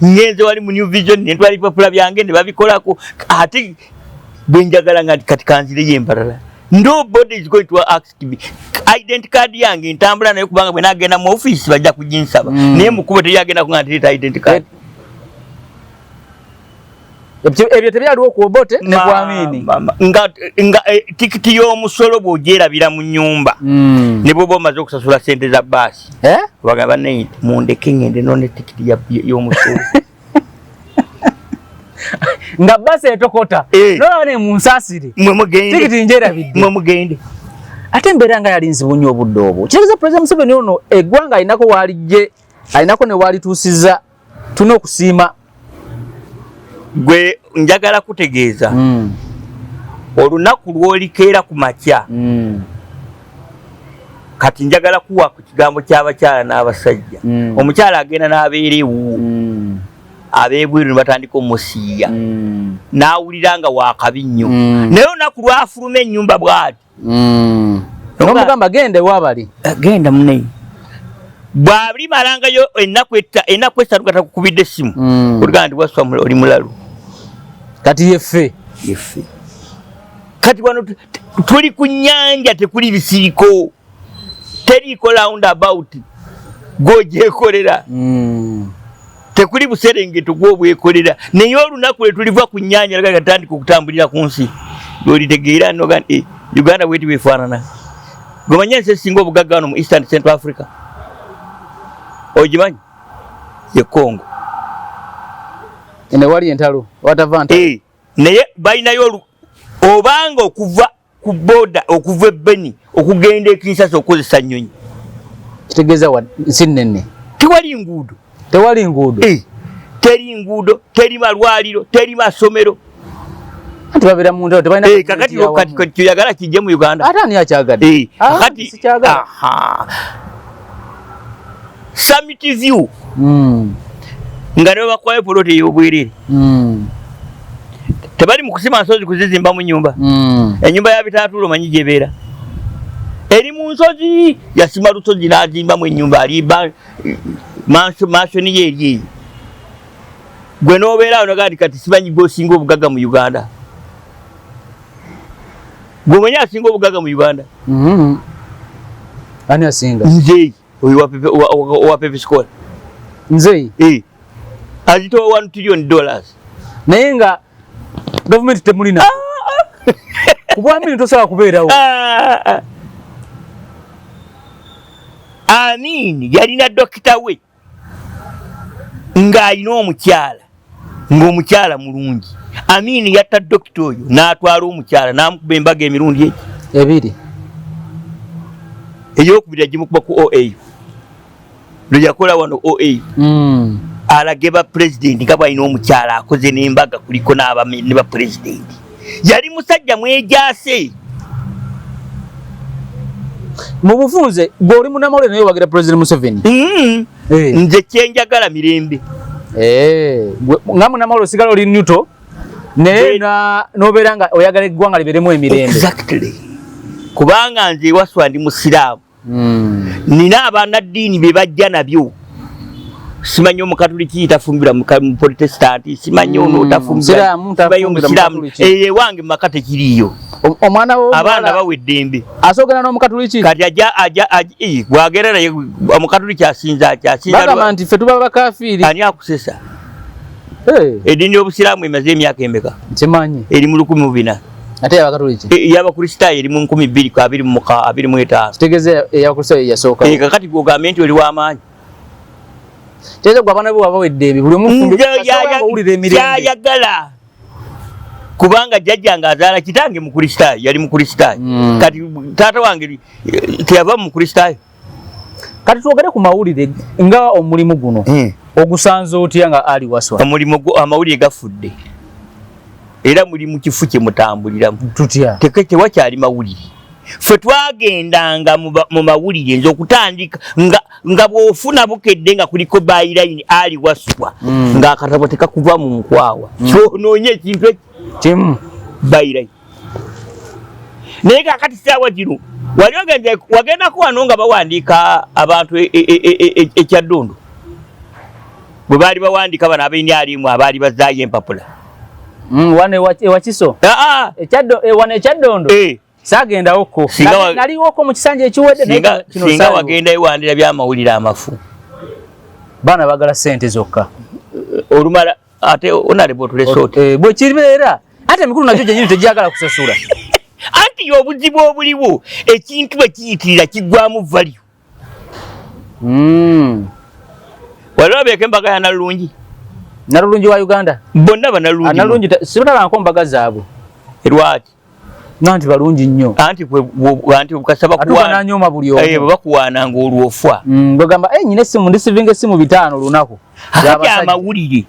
Ngenze wali mu New Vision ne ntwala ebipapula byange ne babikolako, ate bwe njagala nga kati kanzireyo embalala. Nobody is going to ask me. Identity card yange ntambula nayo kubanga bwe nagenda mu office bajja kuginsaba. Naye mu kkubo teri agenda kugamba nti leeta identity card. Ebyo tebyaliwo ku Obote ne ku Amini. Nga tikiti y'omusolo bw'ogyerabira mu nnyumba, ne bw'oba omaze okusasula ssente za baasi, Eh? bagamba naye mundeke ngende none tikiti y'omusolo. Nga baasi etokota. Nolaba ne munsaasire. Mwe mugende. Tikiti njerabidde. Mwe mugende. Ate embeera nga yali nzibu nnyo obudde obwo. Kitegeeza President Museveni ono eggwanga alinako waalijje, alinako ne waalituusizza, tulina okusiima. Gwe njagala kutegeeza, olunaku lw'olikeera ku makya, kati njagala kuwa ku kigambo ky'abakyala n'abasajja. Omukyala agenda n'abeera ewuwo, ab'ebweru ne batandika omusiiya, n'awulira nga waakabi nnyo. Naye olunaku lw'afuluma ennyumba bw'ati, N'omugamba genda ewabali. Genda munne. Bw'alimalangayo ennaku 3 nga takukubidde essimu, oligamba nti Waswa oli mulalu. Kati yeffe. Yeffe. Kati wano tuli ku nnyanja, tekuli bisiriko, teriiko round about gw'ogyekolera, tekuli buserengeto gw'obwekolera. Naye olunaku lwe tuliva ku nnyanja nga katandika okutambulira ku nsi, lw'olitegeera noga nti, Uganda bweti bwefaanana. Gwe ensi esinga obugagga wano mu Eastern Central Africa ogimanyi? Ye Congo. Ene wali entalo watava ntalo. Naye balinayo obanga okuva ku boda okuva e Beni okugenda e Kinshasa okukozesa nnyonyi. Kitegeeza wa nsi nnene. Tewali nguudo. Tewali nguudo. Teri nguudo, teri malwaliro, teri masomero. Anti babeera mu ntalo, tebalina Kakati kati kyoyagala kijje mu Uganda. Ate ani akyagadde? Kakati sikyagala. Summit View. Nga ne bakwayo poloti ey'obwerere. Tebali mu kusima nsozi kuzizimba mu nnyumba. Ennyumba ya Bitaatuula omanyi gy'ebeera? Eri mu nsozi, yasima lusozi n'azimbamu ennyumba, ali mansioni ye eri eyo. Gwe n'obeera awo n'ogamba nti kati simanyi gwe osinga obugagga mu Uganda. Gwe omanyi asinga obugagga mu Uganda? Ani asinga? Nze oyo wa Pepsi Cola. Nze? Azitowa $1 trillion. Naye nga gavumenti temulina. Ku bwamini tosobola kubeerawo. Amin yalina dokita we ng'alina omukyala, ng'omukyala mulungi. Amin yatta dokita oyo n'atwala omukyala n'amukuba embaga emirundi egi ebiri. Eyokubiri agimukuba ku OAU lwe yakola wano OAU, alage ba pulezidenti nga bw'alina omukyala akoze n'embaga kuliko ne ba pulezidenti. Yali musajja mwejaase. Mu bufunze gwe oli munnamawulire naye owagira President Museveni. Nze kyenjagala mirembe. Nga munnamawulire osigala oli neutral, naye n'obeera nga oyagala eggwanga libeeremu emirembe. Exactly. Kubanga nze Waswa ndi musiraamu. Nina abannaddiini be bajja nabyo. Simanyi omukatuliki tafumbira mu protestant, simanyi ono tafumbira, simanyi omusiraamu. Ewange mu maka tekiriiyo. Omwana wo abaana bawa eddembe. Asoogera n'omukatuliki? Kati aja, bw'agenda naye omukatuliki asinza ki? Asinza Bagamba nti ffe tuba bakafiiri. Ani akusesa? Eddiini y'obusiraamu emaze emyaka emeka? Nkimanyi. Eri mu 1400. Ate y'abakatuliki? Ey'abakristaayo eri mu nkumi bbiri ku abiri mu muka, abiri mu etaano. Kitegeeza ey'abakristaayo yasooka. Kakati gw'ogambye nti oli w'amaanyi. Kitegeeza gwe abaana bo babawa eddembe, buli omu owulira emirembe. Kyayagala. Kubanga jjajjange azaala kitange Mukristaayo, yali Mukristaayo. Kati taata wange teyava mu Mukristaayo. Kati twogere ku mawulire nga omulimu guno. Ogusanze otya nga Ali Waswa? Omulimu amawulire gafudde. Era muli mu kifu kye mutambuliramu. Tutya? Teke tewakyali mawulire. Ffe twagendanga mu mawulire, nze okutandika nga bw'ofuna Bukedde nga kuliko byline Ali Waswa, ng'akatabo tekakuva mu nkwawa. Kyonoonye ekintu ekyo kimu byline. Naye kakati saawa gino wali ogenze wagendako wano nga bawandiika abantu ekyaddondo bwe baali bawandiika bano ab'enyalimu abaali bazaayo empapula. Wano ewakiso wano ekyaddondo saagendawoko, naliwoko mu kisanja ekiwedde. Singa wagendayo wandira byamawulire amafu. Baana bagala sente zokka. Olumala ate honorable otulese. Bwe kibeera ate emikulu nagyo gyenyini tegyagala kusasula. Anti obuzibu obuliwo, ekintu bwe kiyitirira kiggwamu value. Wali obeeko embaga ya Nalulungi? Nalulungi wa Uganda? Bonna banalulungi. Nalulungi sibalabangako mbaga zaabwe. Lwaki? Nanti balungi nnyo. Anti anti kasaba kuwaana buli omu. Bwe bakuwaananga olw'ofa. Bagamba nyina essimu ndisivinga essimu 5 olunaku. Kati amawulire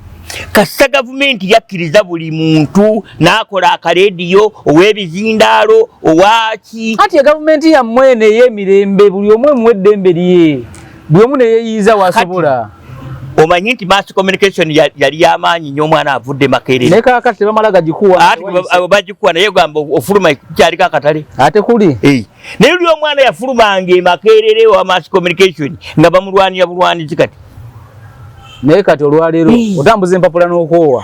kasita gavumenti yakkiriza buli muntu n'akola akalediyo ow'ebizindaalo owaki. Anti gavumenti yammwe eno ey'emirembe, buli omu emuwa eddembe lye, buli omu neyeeyiiza wasobola. Omanyi nti mass communication yali yamaanyi nnyo, omwana avudde Makerere. Naye kaakati tebamala gagikuwa. Ati bagikuwa naye gamba ofuluma kyaliko akatale. Ate kuli. Naye luli omwana yafulumanga e Makerere wa mass communication nga bamulwanira bulwanizi kati. Naye kati olwaleero otambuza empapula n'okoowa.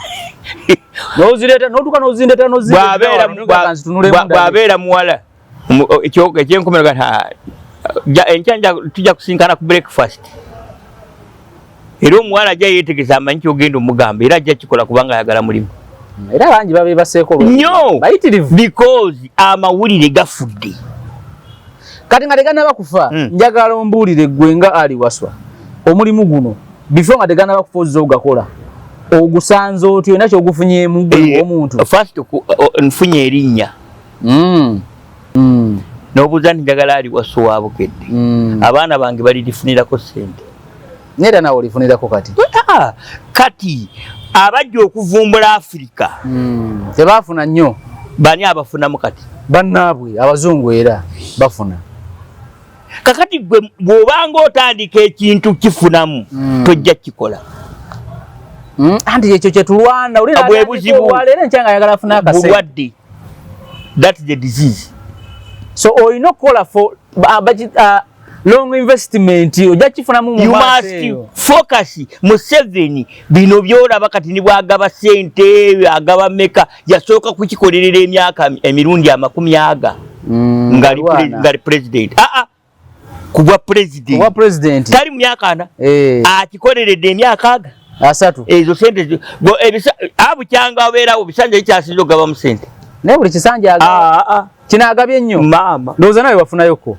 N'ozireeta n'otuuka n'ozindeeta n'ozindeeta. Bw'abeera muwala ekyenkomero enkya tujja kusinkana ku breakfast. Era omuwala ajja yeetegesa amanyi kyogenda omugamba era ajja kikola kubanga ayagala mulimu. Era bangi babeebaseeko nnyo bayitirivu. Because amawulire gafudde. Kati nga tegannaba kufa, njagala ombuulire ggwe nga Ali Waswa, omulimu guno before nga tegannaba kufa ozze ogakola, ogusanze otyo olina kyogufunyeemu gwe ng'omuntu? First nfunye erinnya. N'obuuza nti njagala Ali Waswa wa Bukedde. Abaana bange balirifunirako ssente. Nera nawe olifunirako kati. Kati abajja okuvumbula Afirika. Tebafuna nnyo. Bani abafunamu kati? Bannaabwe abazungu era bafuna. Kakati gwe bw'obanga otandika ekintu kifunamu tojja kikola. Anti ekyo kye tulwana. Bwe buzibu. Olwaleero enkya nga ayagala afune akasente. Bulwadde. That's the disease. So olina okukola for long investment ojja kifunamu mu maaso eyo. You must focus. Museveni bino by'olaba kati ni bw'agaba ssente agaba meka yasooka kukikolerera emyaka emirundi 20 ngali president. Kubwa president. Kubwa president. Tali mu myaka 4. Akikoleredde emyaka aga 3. Ezo sente abukyanga abeerawo bisanja ekyasinze okugaba mu sente. Naye buli kisanja agaba. Kino agabye nnyo. Maama. Ndowooza nawe wafunayoko.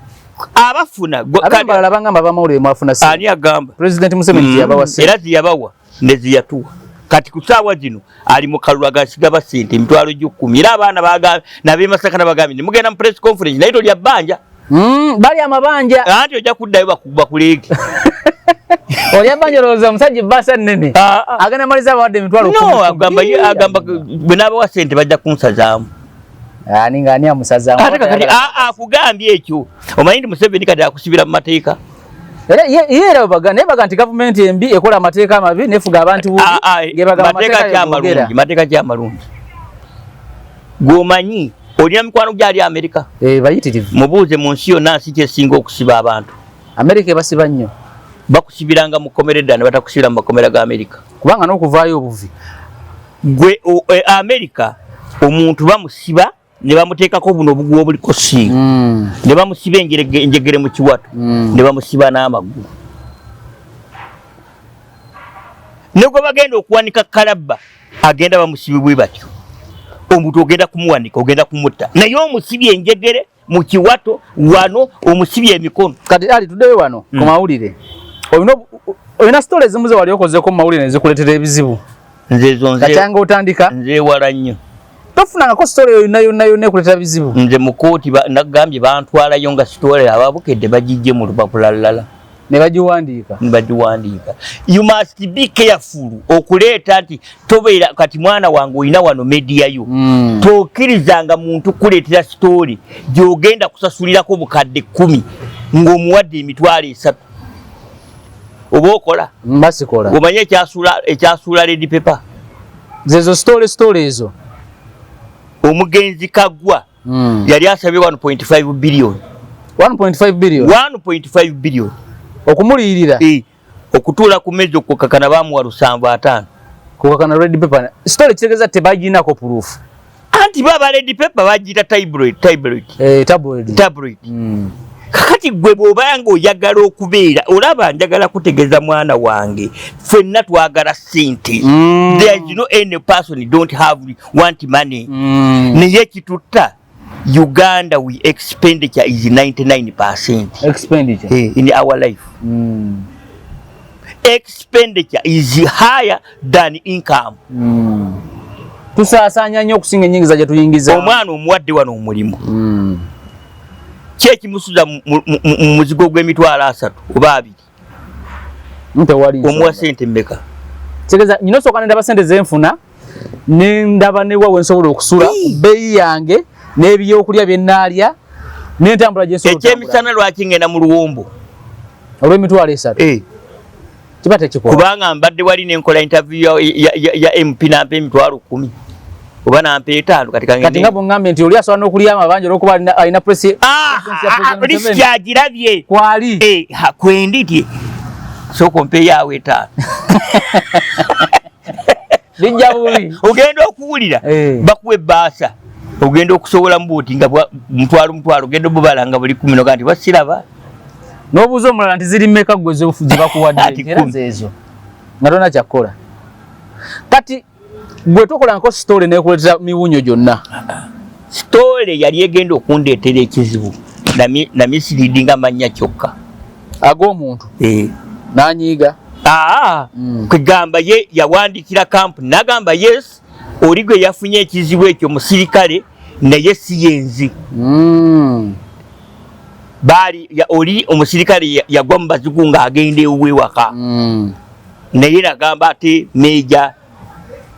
Abafuna. Abalala bangamba abamawulire mwafuna ssente. Ani agamba? President Museveni yabawa ssente. Era ziyabawa ne ziyatuwa. Kati ku ssaawa zino ali mu kalulu agasigaba ssente emitwalo 10. Era abaana bagambye n'ab'e Masaka nabagambye mugenda mu press conference naye tolya bbanja. Bali amabanja. Anti ojja kuddayo bakuleege. Olya bbanja olowooza omusajja ebbaasa nnene. Agenda maliza abawadde emitwalo 10. No, agamba bwe n'abawa ssente bajja kunsazaamu. Ani nga ani amusazaamu? Ate kakati akugambye ekyo. Omanyi nti Museveni kati akusibira mu mateeka. Era ye era baga naye baga nti gavumenti embi ekola amateeka amabi nefuga abantu bubi. Mateeka ki amalungi? Mateeka ki amalungi? Gw'omanyi olina mikwano gyali Amerika? Bayitirivu. Mubuuze mu nsi yonna nsi ki esinga okusiba abantu. Amerika ebasiba nnyo. Bakusibiranga mu kkomera edda ne batakusibira mu makomera ga Amerika. Kubanga n'okuvaayo obuvi. Gwe Amerika omuntu bamusiba ne bamuteekako buno obuguwa obuliko siiru. Ne bamusiba enjegere mu kiwato. Ne bamusiba n'amagulu. Ne gwe bagenda okuwanika kalabba agenda bamusibibwe batyo. Omuntu ogenda kumuwanika ogenda kumutta. Naye omusibye enjegere mu kiwato wano omusibye emikono. Kati Ali tuddeyo wano ku mawulire. Olina stories ezimu ze wali okozeeko mu mawulire ne zikuleetera ebizibu. Nze ezo nze Kakyanga otandika? Nze wala nnyo. Tofunangako story yonna yonna yonna ekuleetera bizibu? Nze mu kkooti nagambye bantwalayo nga story ababukedde bagijje mu lupapula lulala. Ne bagiwandiika. Ne bagiwandiika. You must be careful okuleeta nti tobeera kati mwana wange olina wano media yo. Tokkirizanga muntu kuleetera story gy'ogenda kusasulirako bukadde 10 ng'omuwadde 30,000. Oba okola? Mbasikola. Omanye ekyasuula Red Pepper? Zezo story ezo. Omugenzi Kaggwa yali asabye 1.5 billion. 1.5 billion. 1.5 billion. Okumuliyirira. Okutuula ku mmeeza okukakana bamuwa 75. Kukakana Red Pepper. Story kitegeeza tebaginako proof. Anti baba Red Pepper bagiyita tabloid. Tabloid. Tabloid. Kakati gwe bw'oba ng'oyagala okubeera, olaba njagala kutegeeza mwana wange, ffenna twagala ssente. There is no any person don't have want money. Naye kitutta Uganda we expenditure is 99%. Expenditure. In our life. Expenditure is higher than income. Tusaasaanya nnyo okusinga ennyingiza gye tuyingiza. Omwana omuwadde wano omulimu. Ki ekimusuza mu muzigo gw'emitwalo 30 oba 20? Ntewali nsonga. Omuwa ssente mmeka? Kitegeeza nnina osooka ne ndaba ssente ze nfuna, ne ndaba ne wa we nsobola okusula, bbeeyi yange n'ebyokulya bye nnaalya n'entambula gye nsobola okutambula. Ekyemisana lwaki ngenda mu luwombo? Olw'emitwalo 3. Kiba tekikola. Kubanga mbadde wali ne nkola interview ya MP n'ampa 10,000 oba n'ampa 5 kati kange. Kati nga bw'ongambye nti oli asobola n'okulya amabanja olw'okuba alina Ah, president list agirabye. Kwali. Kwendi ti sooka ompeeyo awo 5. Bijja bubi. Ogenda okuwulira bakuwa ebbaasa, ogenda okusobola mu buuti nga mutwalo mutwalo, ogenda obubala nga buli 10 noga nti basiraba. N'obuuza omulala nti ziri mmeka ggwe ze bakuwadde? Ati Era 10. zeezo nga tolina kyakkola. Kati gwe tokola nko story n'ekuleetera miwunyo gyonna? Story yali egenda okundeetera ekizibu na misleading amannya kyokka. Ag'omuntu. N'anyiiga. Kugamba ye yawandiikira kampuni n'agamba yes, oli gwe yafunye ekizibu ekyo musirikale naye si yenzi. Baali oli omusirikale yagwa mu bazigu ng'agenda ewuwe waka. Naye nagamba ate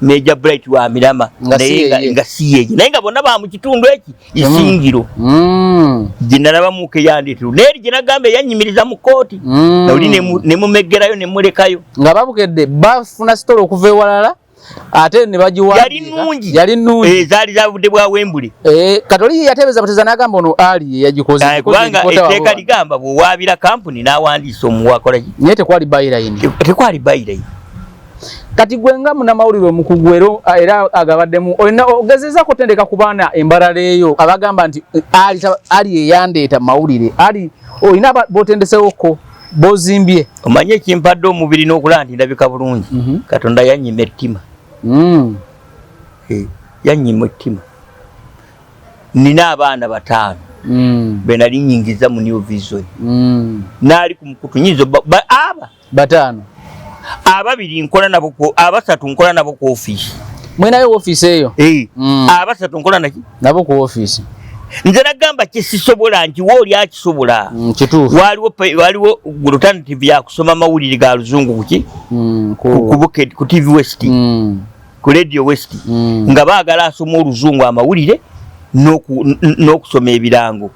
Major Bright wa Mirama Nga si naye yeye. nga si yeye, naye nga bonna ba mu kitundu eki Isingiro. Gye nalabamuko eyandeetera naye eri gye nagamba eyanyimiriza mu kkooti. Oli ne mumeggerayo ne mulekayo. Nga babukedde bafuna story okuva ewalala ate ne bagiwandiika. Yali nnungi. Yali nnungi. Zaali za budde bwa Wembley. Kati oli yateebeza buteza n'agamba ono Ali ye yagikoze. Kubanga Yagikoze etteeka wabo. ligamba bw'owaabira kampuni n'awandiisa omuwakola ki? Naye tekwali byline. Tekwali byline. Kati gwe nga munnamawulire omukugu era agabaddemu, olina ogezezaako otendeka ku baana embalala eyo abagamba nti Ali ye yandeeta mu mawulire. Ali olina b'otendesewoko b'ozimbye. Omanye ekimpadde omubiri n'okulaba nti ndabika bulungi. Katonda yannyima ettima. Yannyima ettima. Nina abaana 5. Be nali nnyingiza mu New Vision. Naali ku mukutu nyinza aba. 5. Ababiri nkola nabo ku, abasatu nkola nabo ku ofiisi. Mwenayo ofiisi eyo? Abasatu nkola naki? Nabo ku ofiisi. Nze nagamba kisisobola nti wooli akisobola. Kituufu. Waliwo alternative ya kusoma mawulire ga Luzungu kuki? Ku Bukedde, ku TV West. Ku Radio West. Nga baagala asoma Oluzungu amawulire n'okusoma ebirango.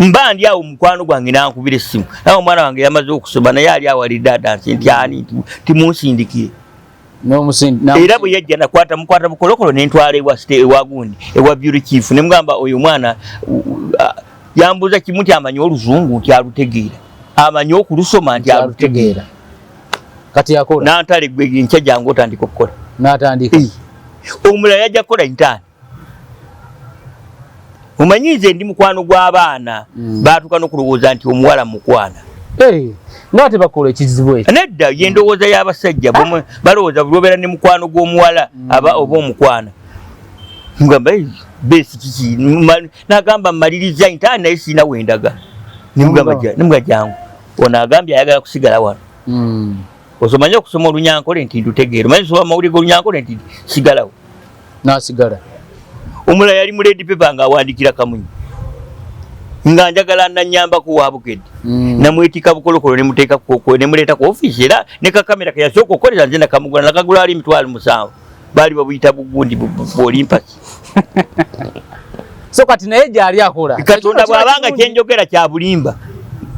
Mba ndi awo mukwano gwange n'ankubira essimu. Naye omwana wange yamaze okusoma naye ali awo alidde adansi nti ani timunsindikire. Era bwe yajja nakwata mukwata bukolokolo ne ntwala ewa ewa gundi, ewa bureau chief ne mugamba oyo mwana, yambuuza kimu nti amanyi Oluzungu nti alutegeera, amanyi okulusoma nti alutegeera. Kati yakola. Nantale gwe enkya jangu otandika okukola. N'atandika. Omulala yajja kukola intern. Omanyi nze ndi mukwano gw'abaana. Baatuuka n'okulowooza nti omuwala mukwana. Nga tebakola ekizibu ekyo. Nedda, ye ndowooza y'abasajja. Balowooza buli lw'obeera ne mukwano gw'omuwala, aba oba omukwana. Ngamba, besi kiki? N'agamba mmaliriza intern naye sirina we ndaga. Ne mugamba jangu. Ono agambye ayagala kusigala wano. Omanyi okusoma Olunyankole nti ndutegeera. Omanyi okusoma amawulire g'Olunyankole nti sigalawo. N'asigala. Omulala yali mu Red Pepper ng'awandiikira Kamunye. Nga njagala nanyambako wa Bukedde, namwetika bukolokolo, nemuteeka nemuleeta ku ofiisi, era ne kakamera keyasooka okukolera nze nakamugula, nakagula ali 70,000, baali babuyita bugundi bu Olympus. So kati naye gyali akola. Katonda bw'abanga kyenjogera kya bulimba,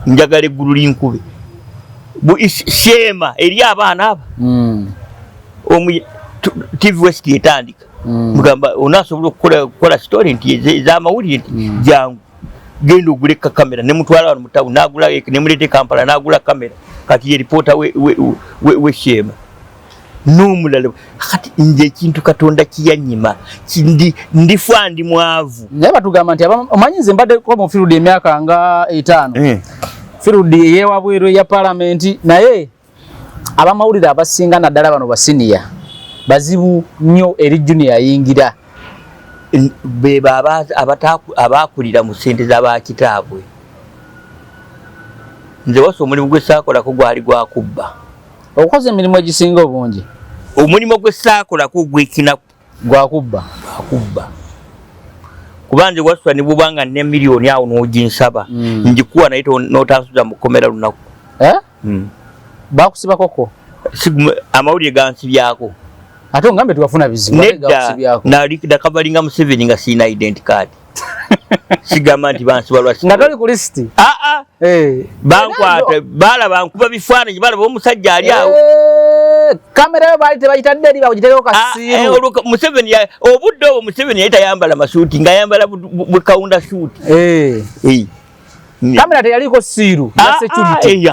njagala eggulu linkube. Sheema eri abaana aba TV West etandika, mugamba onaasobola okukola story nti ez'amawulire nti jangu genda ogule kakamera, nemutwala wano mutawu, nagula, nemuleeta e Kampala, nagula kamera. Kati ye reporter we Sheema n'omulala. Kati nze ekintu Katonda kiyanyima, ndifa ndi mwavu. Naye batugamba nti omanyi nze mbaddeko mu field emyaka nga 5, field eyewabweru eya palamenti, naye abamawulire abasinga naddala bano ba senior bazibu nnyo eri junior ayingira. Beba abakulira mu ssente z'abakitaabwe. Nze wasa omulimu gwe saakolako gwali gwakubba. Okukoza emirimu egisinga obungi. Omulimu gwe saakolako ogwekinaku gwakubba. Gwakubba, kuba nze wasula ne bwobanga ne miliyoni awo n'oginsaba, ngikuwa, naye n'otansuza mu kkomera lunaku. Eh? Bakusibakoko? Amawulire gansibyako. Ate ongambe tiwafuna bizibu. Nedda, nakavalinga Museveni nga siina identity card. Sigamba nti bansiba lwa nga toli ku lisiti. Aa, bankwata, balaba nkuba bifaananyi, balaba omusajja ali awo. Kamera yo baali tebayitadde eri, bagiteekeko kasiiru. Museveni obudde obwo Museveni yali tayambala masuuti, ng'ayambala bukawunda suuti. Kamera teyaliko seal ya security.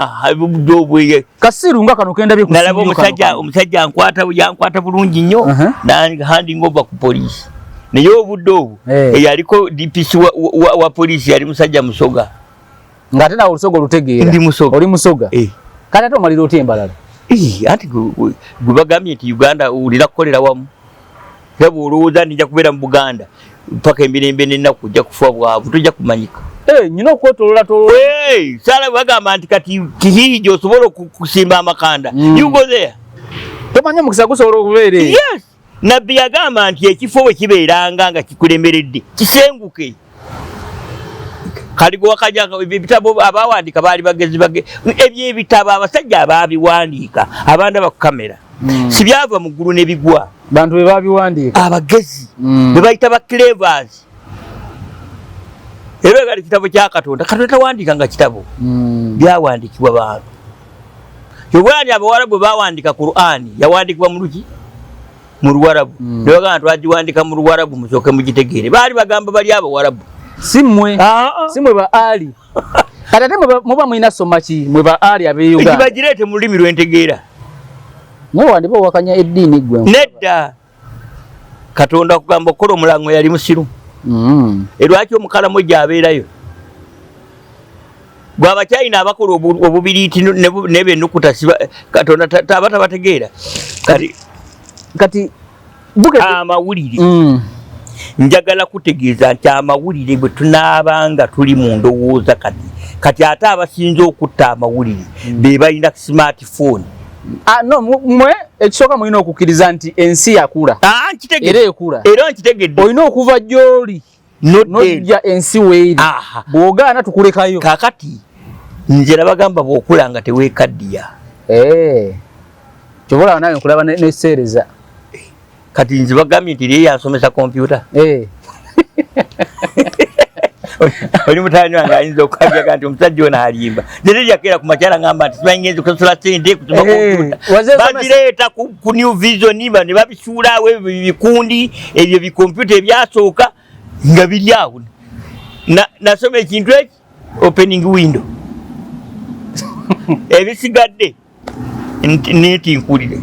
Kasiiru nga kano kendabye ku Nalaba omusajja, omusajja ankwata, yankwata bulungi nnyo, handing over ku poliisi. Naye obudde obwo eyaliko DPC wa poliisi yali musajja Musoga. Ng'ate nawe Olusoga olutegeera. Ndi Musoga. Oli Musoga. Kati ate omalira otya embalala? Anti gwe bagambye nti Uganda olina kukolera wamu, era bw'olowooza nti nja kubeera mu Buganda paka emirembe n'ennaku, ojja kufa bwavu, tojja kumanyika. Nyina okwetolola tolola. Sala bagamba nti kati Kihihi gy'osobola okusimba amakanda, you go there. Tomanyi omukisa gusobola okubeera eyo. Yes, Nabbi yagamba nti ekifo bwe kibeeranga nga kikulemeredde, kisenguke. Kali gwewakaja ebitabo abawandiika baali bagezi bage ebyo ebitabo abasajja ababiwandiika abandaba ku kamera, si byava mu ggulu ne bigwa. Bantu be babiwandiika. Abagezi be bayita ba clevers. Era gali kitabo kya Katonda, Katonda tawandiika nga kitabo, byawandiikibwa bantu. Kyobwani Abawarabu bwe bawandiika Qur'ani, yawandiikibwa mu luki? Mu Luwarabu. Ne bagamba twagiwandika mu Luwarabu musooke mugitegeere. Baali bagamba bali Abawarabu. Si mmwe. Si mmwe ba ali. Kati ate muba mulina soma ki mwe ba ali ab'e Uganda? Bagireete mu lulimi lwentegeera. Naye wandiba owakanya eddiini ggwe. Nedda, Katonda kugamba okukola omulango yali musiru. Erwaki omukalamoja abeerayo gwe Abachina abakola obubiriiti nebyo enukuta Katonda aba tabategeera kati. Kati Amawulire, njagala kutegeeza nti amawulire bwe tunaabanga tuli mu ndowooza kati kati ate abasinze okutta amawulire be balina smartphone. Ah, no, mwe ekisooka mulina okukkiriza nti ensi yakula. Ah, nkitegedde. Era ekula. Era nkitegedde. Olina okuva gy'oli nojja ensi weeri. Bw'ogaana tukulekayo. Kakati nze nabagamba bw'okula nga teweekaddiya. Eh. Kyova olaba nawe nkulaba neseereza. Kati nze bagambye nti liye yansomesa kompyuta. Oli mutani wange ayinza okukabyaga nti omusajja ono alimba. Nze teryakeera ku makyala ngamba nti simanyi ngenze kusasula sente kusoma kompyuta. Bazireeta ku New Vision ne babisuulaawo ebyo bikundi, ebyo bikompyuta ebyasooka nga biri awo. Nasoma ekintu eki opening window, ebisigadde neti nkulire.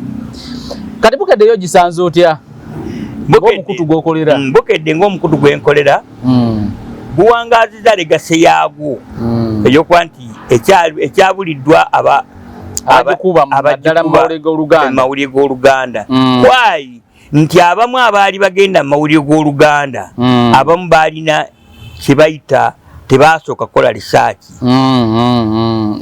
Kati Bukedde yo gisanze otya ng'omukutu gw'okolera? Bukedde ng'omukutu gwenkolera guwangaziza legacy yaagwo eyokuba nti ekyabuliddwa abagikuba naddala mu mawulire g'Oluganda. Mawulire g'Oluganda. Kwayi nti abamu abaali bagenda mu mawulire g'Oluganda, abamu baalina kye bayita tebasooka kukola research.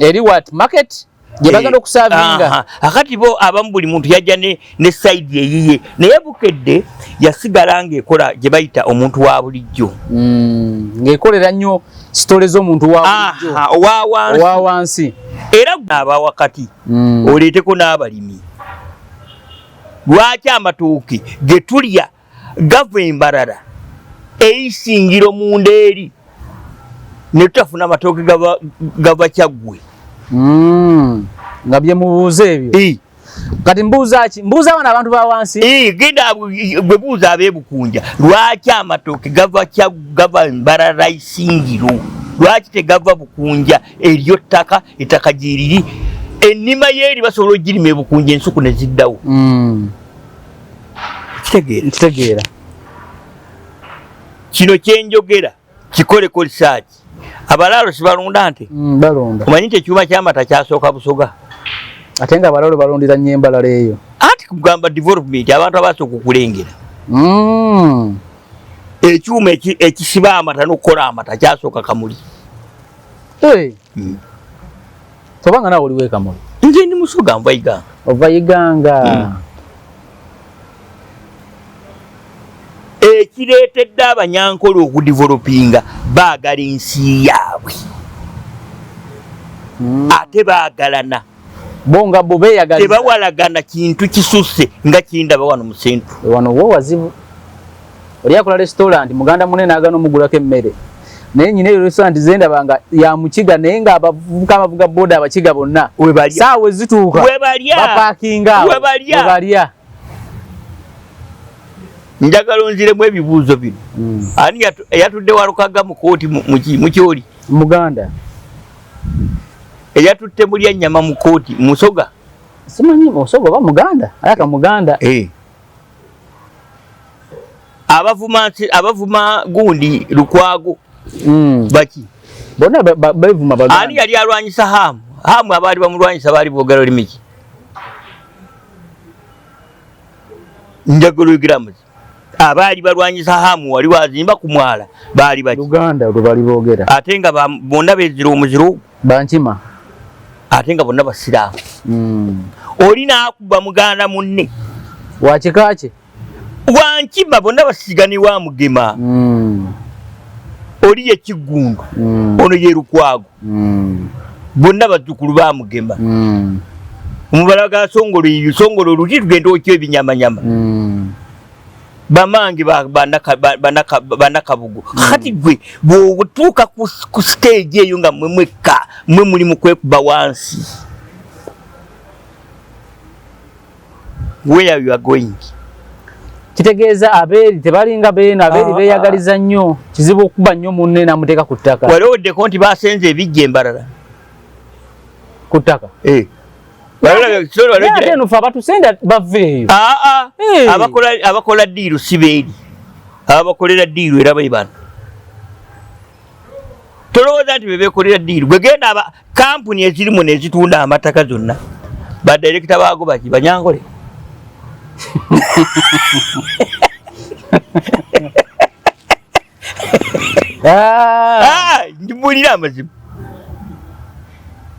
Eri what market? Gye bagenda okusavinga. Akati bo abamu buli muntu yajja ne side eyiye, naye Bukedde yasigala ng'ekola gye bayita omuntu wa bulijjo. Ng'ekolera nnyo sitole z'omuntu wa bulijjo. Owa wansi. Era aba wakati oleeteko n'abalimi. Lwaki amatooke ge tulya gava embarara eisingiro munda eri ne tutafuna amatooke gava Kyaggwe? Nga bye mubuuza ebyo. Kati mbuuza ki? Mbuuza bano abantu ba wansi. Genda gwe buuza ab'ebukunja, lwaki amatooke gava Mbarara Isingiro? Lwaki tegava Bukunja? Eryo ttaka, ettaka gyeriri, ennima yeeri basobola ogirima ebukunja ensuku ne ziddawo. Kitegeera? Nkitegeera. Kino kyenjogera kikoleko research. Abalaalo sibalunda nte? Balunda. Omanyi nti ekyuma ky'amata kyasooka Busoga? Ate nga abalaalo balundira nnyo embalala eyo. Anti kugamba development, abantu abasooka okulengera. Ekyuma ekisiba amata n'okukola amata kyasooka Kamuli. Tobanga nawe oliwo Kamuli? Nze ndi Musoga, nva Iganga. Ova Iganga. Ekireetedde Abanyankole okudevelopinga, baagala ensi yaabwe. Ate baagalana. Bo nga bo beeyagaliza. Tebawalagana kintu kisusse nga kindaba wano mu Central. Wano wo wazibu. Oli akola restaurant, muganda munene agana omugulako emmere. Naye nyina eyo restaurant zendaba nga ya Mukiga, naye nga abavubuka abavuga boda Abakiga bonna. Saawa ezituuka. Bapakinga awo. Webalya. Njagala onziremu ebibuuzo bino. Ani eyatudde Walukaga mu kooti mukyoli? Muganda. Eyatutte mulya nnyama mu kooti Musoga? Simanyi Musoga oba Muganda. Alaka Muganda. Abavuma gundi Lukwago. Baki? Bonna bevuma Baganda. Ani yali alwanyisa Hamu? Hamu abaali bamulwanyisa baali boogera lulimi ki? Njagala oyogera amazima. Abaali balwanyisa Hamu wali wazimba ku mwala baali baki? Luganda lwe bali boogera. Ate nga bonna beezira omuziro. Bankima. Ate nga bonna Basiraamu. Oli n'akuba muganda munne. Wa kika kye? Wankima, bonna basigane wa Mugema. Oli ye Kiggundu, ono ye Lukwago. Bonna bazzukulu ba Mugema. Omubala ga Songolo eyo, Songolo oluti tugenda okyo ebinyamanyama. Bamange banakabugo. Kati gwe bw'otuuka ku stage eyo nga mmwe mwekka, mmwe muli mu kwekuba wansi. Where you are going? Kitegeeza abeeri tebalinga beeno, abeeri beeyagaliza nnyo, kizibu okuba nnyo munne n'amuteeka ku ttaka. Walowoddeko nti basenze ebijja embalala ku ttaka? Ate eno ffe abatusenda bava eyo. Abakola ddiiru si beeri, ababakolera ddiiru era be bano. Tolowooza nti bebeekolera ddiiru. Gwe genda aba kampuni ezirimu nezitunda amataka zonna, badirekita baago baki? Banyankole. Ndibulira amazima.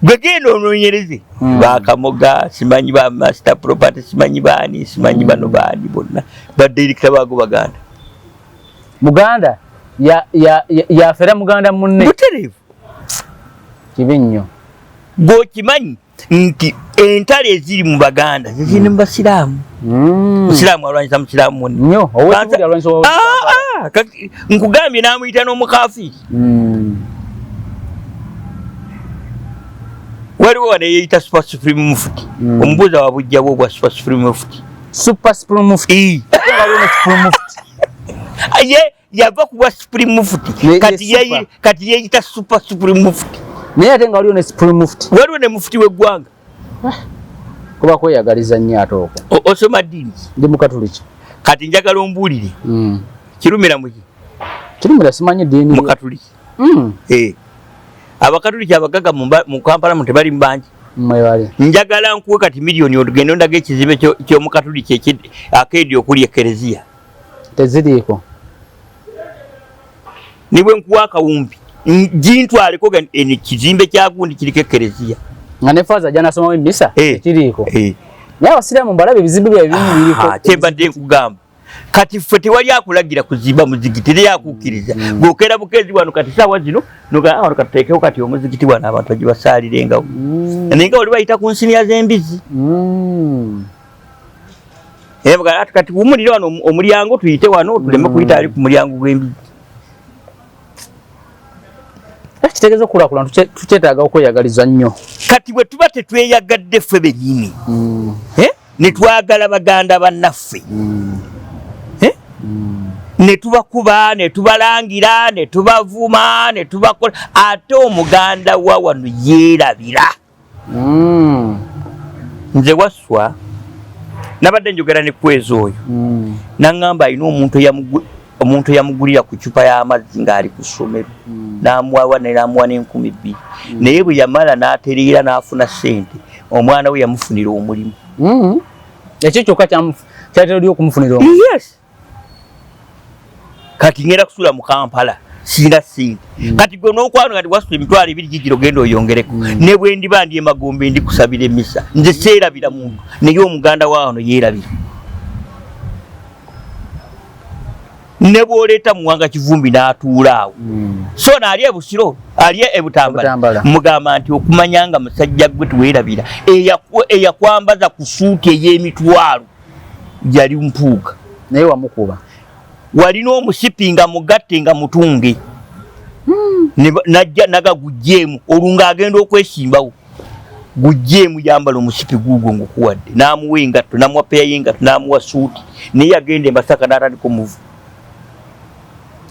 Gwe genda onoonyereze. Bakamoga, simanyi ba Master Property, simanyi baani, simanyi bano baani, bonna badirekita baago Baganda. Muganda yafera muganda munne. Butereevu. Kibi nnyo. Gweokimanyi nti entalo eziri mu Baganda ziziri mu Basiraamu. Musiraamu alwanyisa musiraamu munne. Nnyo. Nkugambye n'amuyita n'omukafiiri. Waliwo wano eyeyita Super Supreme Mufti. Omubuuza wabujja bwo bwa Super Supreme Mufti. Super Supreme Mufti. Supreme Mufti. Ye yava ku bwa Supreme Mufti. Kati yeyita Super Supreme Mufti. Naye ate nga waliwo ne Supreme Mufti. Waliwo ne mufti w'eggwanga. Kuba kweyagaliza nnyo ate okwo. Osoma ddiini? Ndi Mukatuliki. Kati njagala ombuulire. Kirumira muki? Kirumira simanyi ddiini. Mukatuliki. Abakatuliki abagaga mu Kampala mu tebali bangi. Mwebale. Njagala nkuwe kati miliyoni ogende ondage ekizimbe ky'Omukatuliki akeedi okuli ekereziya. Teziriiko. Ne bwe nkuwa akawumbi gintwaleko eno ekizimbe kya gundi kiriko ekereziya. Nga ne faaza ajja n'asomawo emmisa ekiriiko. Naye abasiraamu mbalabe ebizibu byabwe bimu biriko. Kyembadde nkugamba, kati ffe tewali akulagira kuzimba muzigiti, teri akukkiriza. Gwokeera bukeezi wano kati saawa zino wano katuteekewo kati omuzigiti wano abantu bagibasaalirengawo. Naye nga oli bayita ku nsiniya z'embizzi. Era kati wumulire wano omulyango tuyite wano tuleme kuyita ali ku mulyango gw'embizzi. Kitegeeza okukulaakulana tukyetaaga okweyagaliza nnyo. Kati bwe tuba tetweyagadde ffe bennyini, ne twagala baganda bannaffe, ne tubakuba, ne tubalangira, ne tubavuma, ne tubakola, ate omuganda wa wano yeerabira. Nze Wasswa nabadde njogera ne Kwezi oyo, naŋŋamba alina omuntu eyamugulira ku ccupa y'amazzi ng'ali ku ssomero, n'amuwa n'amuwa n'2,000, naye bwe yamala n'atereera n'afuna ssente, omwana we yamufunira omulimu. Ekyo kyokka kyatera oli okumufunira omulimu. Yes. Kati ngenda kusula mu Kampala, sirina ssente. Kati gwe n'okwano kati wasula 20,000 gigiro ogenda oyongereko. Ne bwe ndiba ndi emagombe ndi kusabira emmisa, nze seerabira muntu, naye omuganda wa wano yeerabira. Ne bw'oleeta Muwanga Kivumbi n'atuula awo, so naali e Busiro, ali e Butambala, mugamba nti okumanya nga musajja gwe tuweerabira, eyakwambaza ku suuti ey'emitwalo yali Mpuuga, naye wamukuba. Walina omusipi nga mugatte nga mutunge, najja naga gugjeemu olwo ng'agenda okwesimbawo, gugjeemu yambala omusipi guugwo ngukuwadde, n'amuwa engatto, n'amuwa peya y'engatto, n'amuwa suuti, naye yagenda e Masaka n'atandika omuvu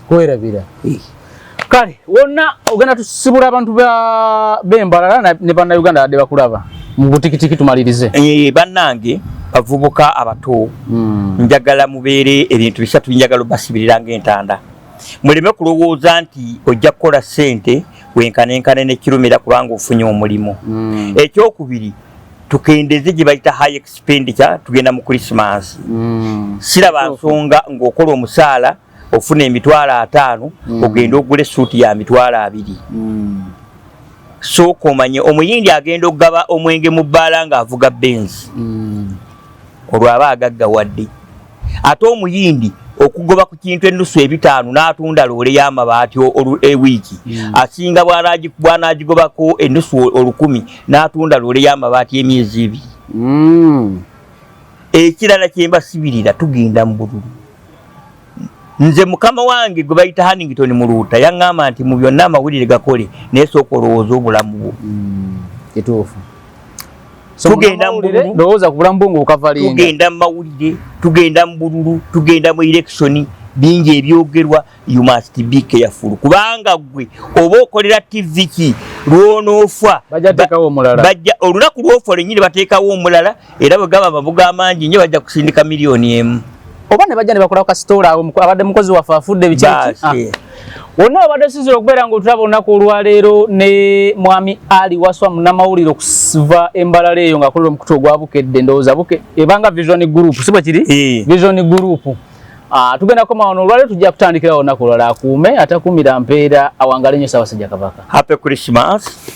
kwerabira. Kale wonna ogenda tusibula abantu b'Embalala ne bannayuganda badde bakulaba mu butikitiki, tumalirize. Bannange bavubuka abato, njagala mubeere ebintu bisatu njagala obasibirira ng'entanda. Muleme kulowooza nti ojja kukola ssente wenkanenkane ne Kirumira kubanga ofunye omulimu. Ekyokubiri, tukendeze gye bayita high expenditure, tugenda mu Christmas. Siraba nsonga ng'okola omusaala ofuna 50,000, ogenda ogula essuuti ya 20,000. Sooka omanye omuyindi agenda okugaba omwenge mu bbaala ng'avuga Benz, olwo aba agaggawadde. Ate omuyindi okugoba ku kintu ennusu 500 n'atunda loole y'amabaati ewiiki, asinga bw'anaagigobako ennusu 1,000 n'atunda loole y'amabaati emyezi 2. Ekirala kye mbasibirira, tugenda mu bululu. Nze mukama wange gwe bayita Hannington Muluuta yaŋŋamba nti mu byonna amawulire gakole, naye sooka olowooza obulamu bwo. Kituufu. Tugenda mu bululu. Lowooza ku bulamu bwo ng'okavalinga. Tugenda mu mawulire, tugenda mu bululu, tugenda mu election, bingi ebyogerwa. You must be careful, kubanga gwe oba okolera TV ki lw'onoofa bajja teekawo omulala. Bajja olunaku lw'ofa lwennyini bateekawo omulala, era bwe gaba amabuga amangi nnyo bajja kusindika 1 million. Oba ne bajja ne bakola kasitoola awo, abadde mukozi waffe afudde biki. Baasi. Wonna obadde osinzira okubeera ng'otulaba olunaku olwaleero ne mwami Ali Waswa, munnamawulire okuva Embalala eyo ng'akolera omukutu ogwa Bukedde, ndowooza Buke ebanga Vision Group, si bwe kiri? Eh. Vision Group. Tugenda koma wano olwaleero, tujja kutandikirawo olunaku olulala. Akuume atakuumira mpeera, awangale nnyo Ssaabasajja Kabaka. Happy Christmas.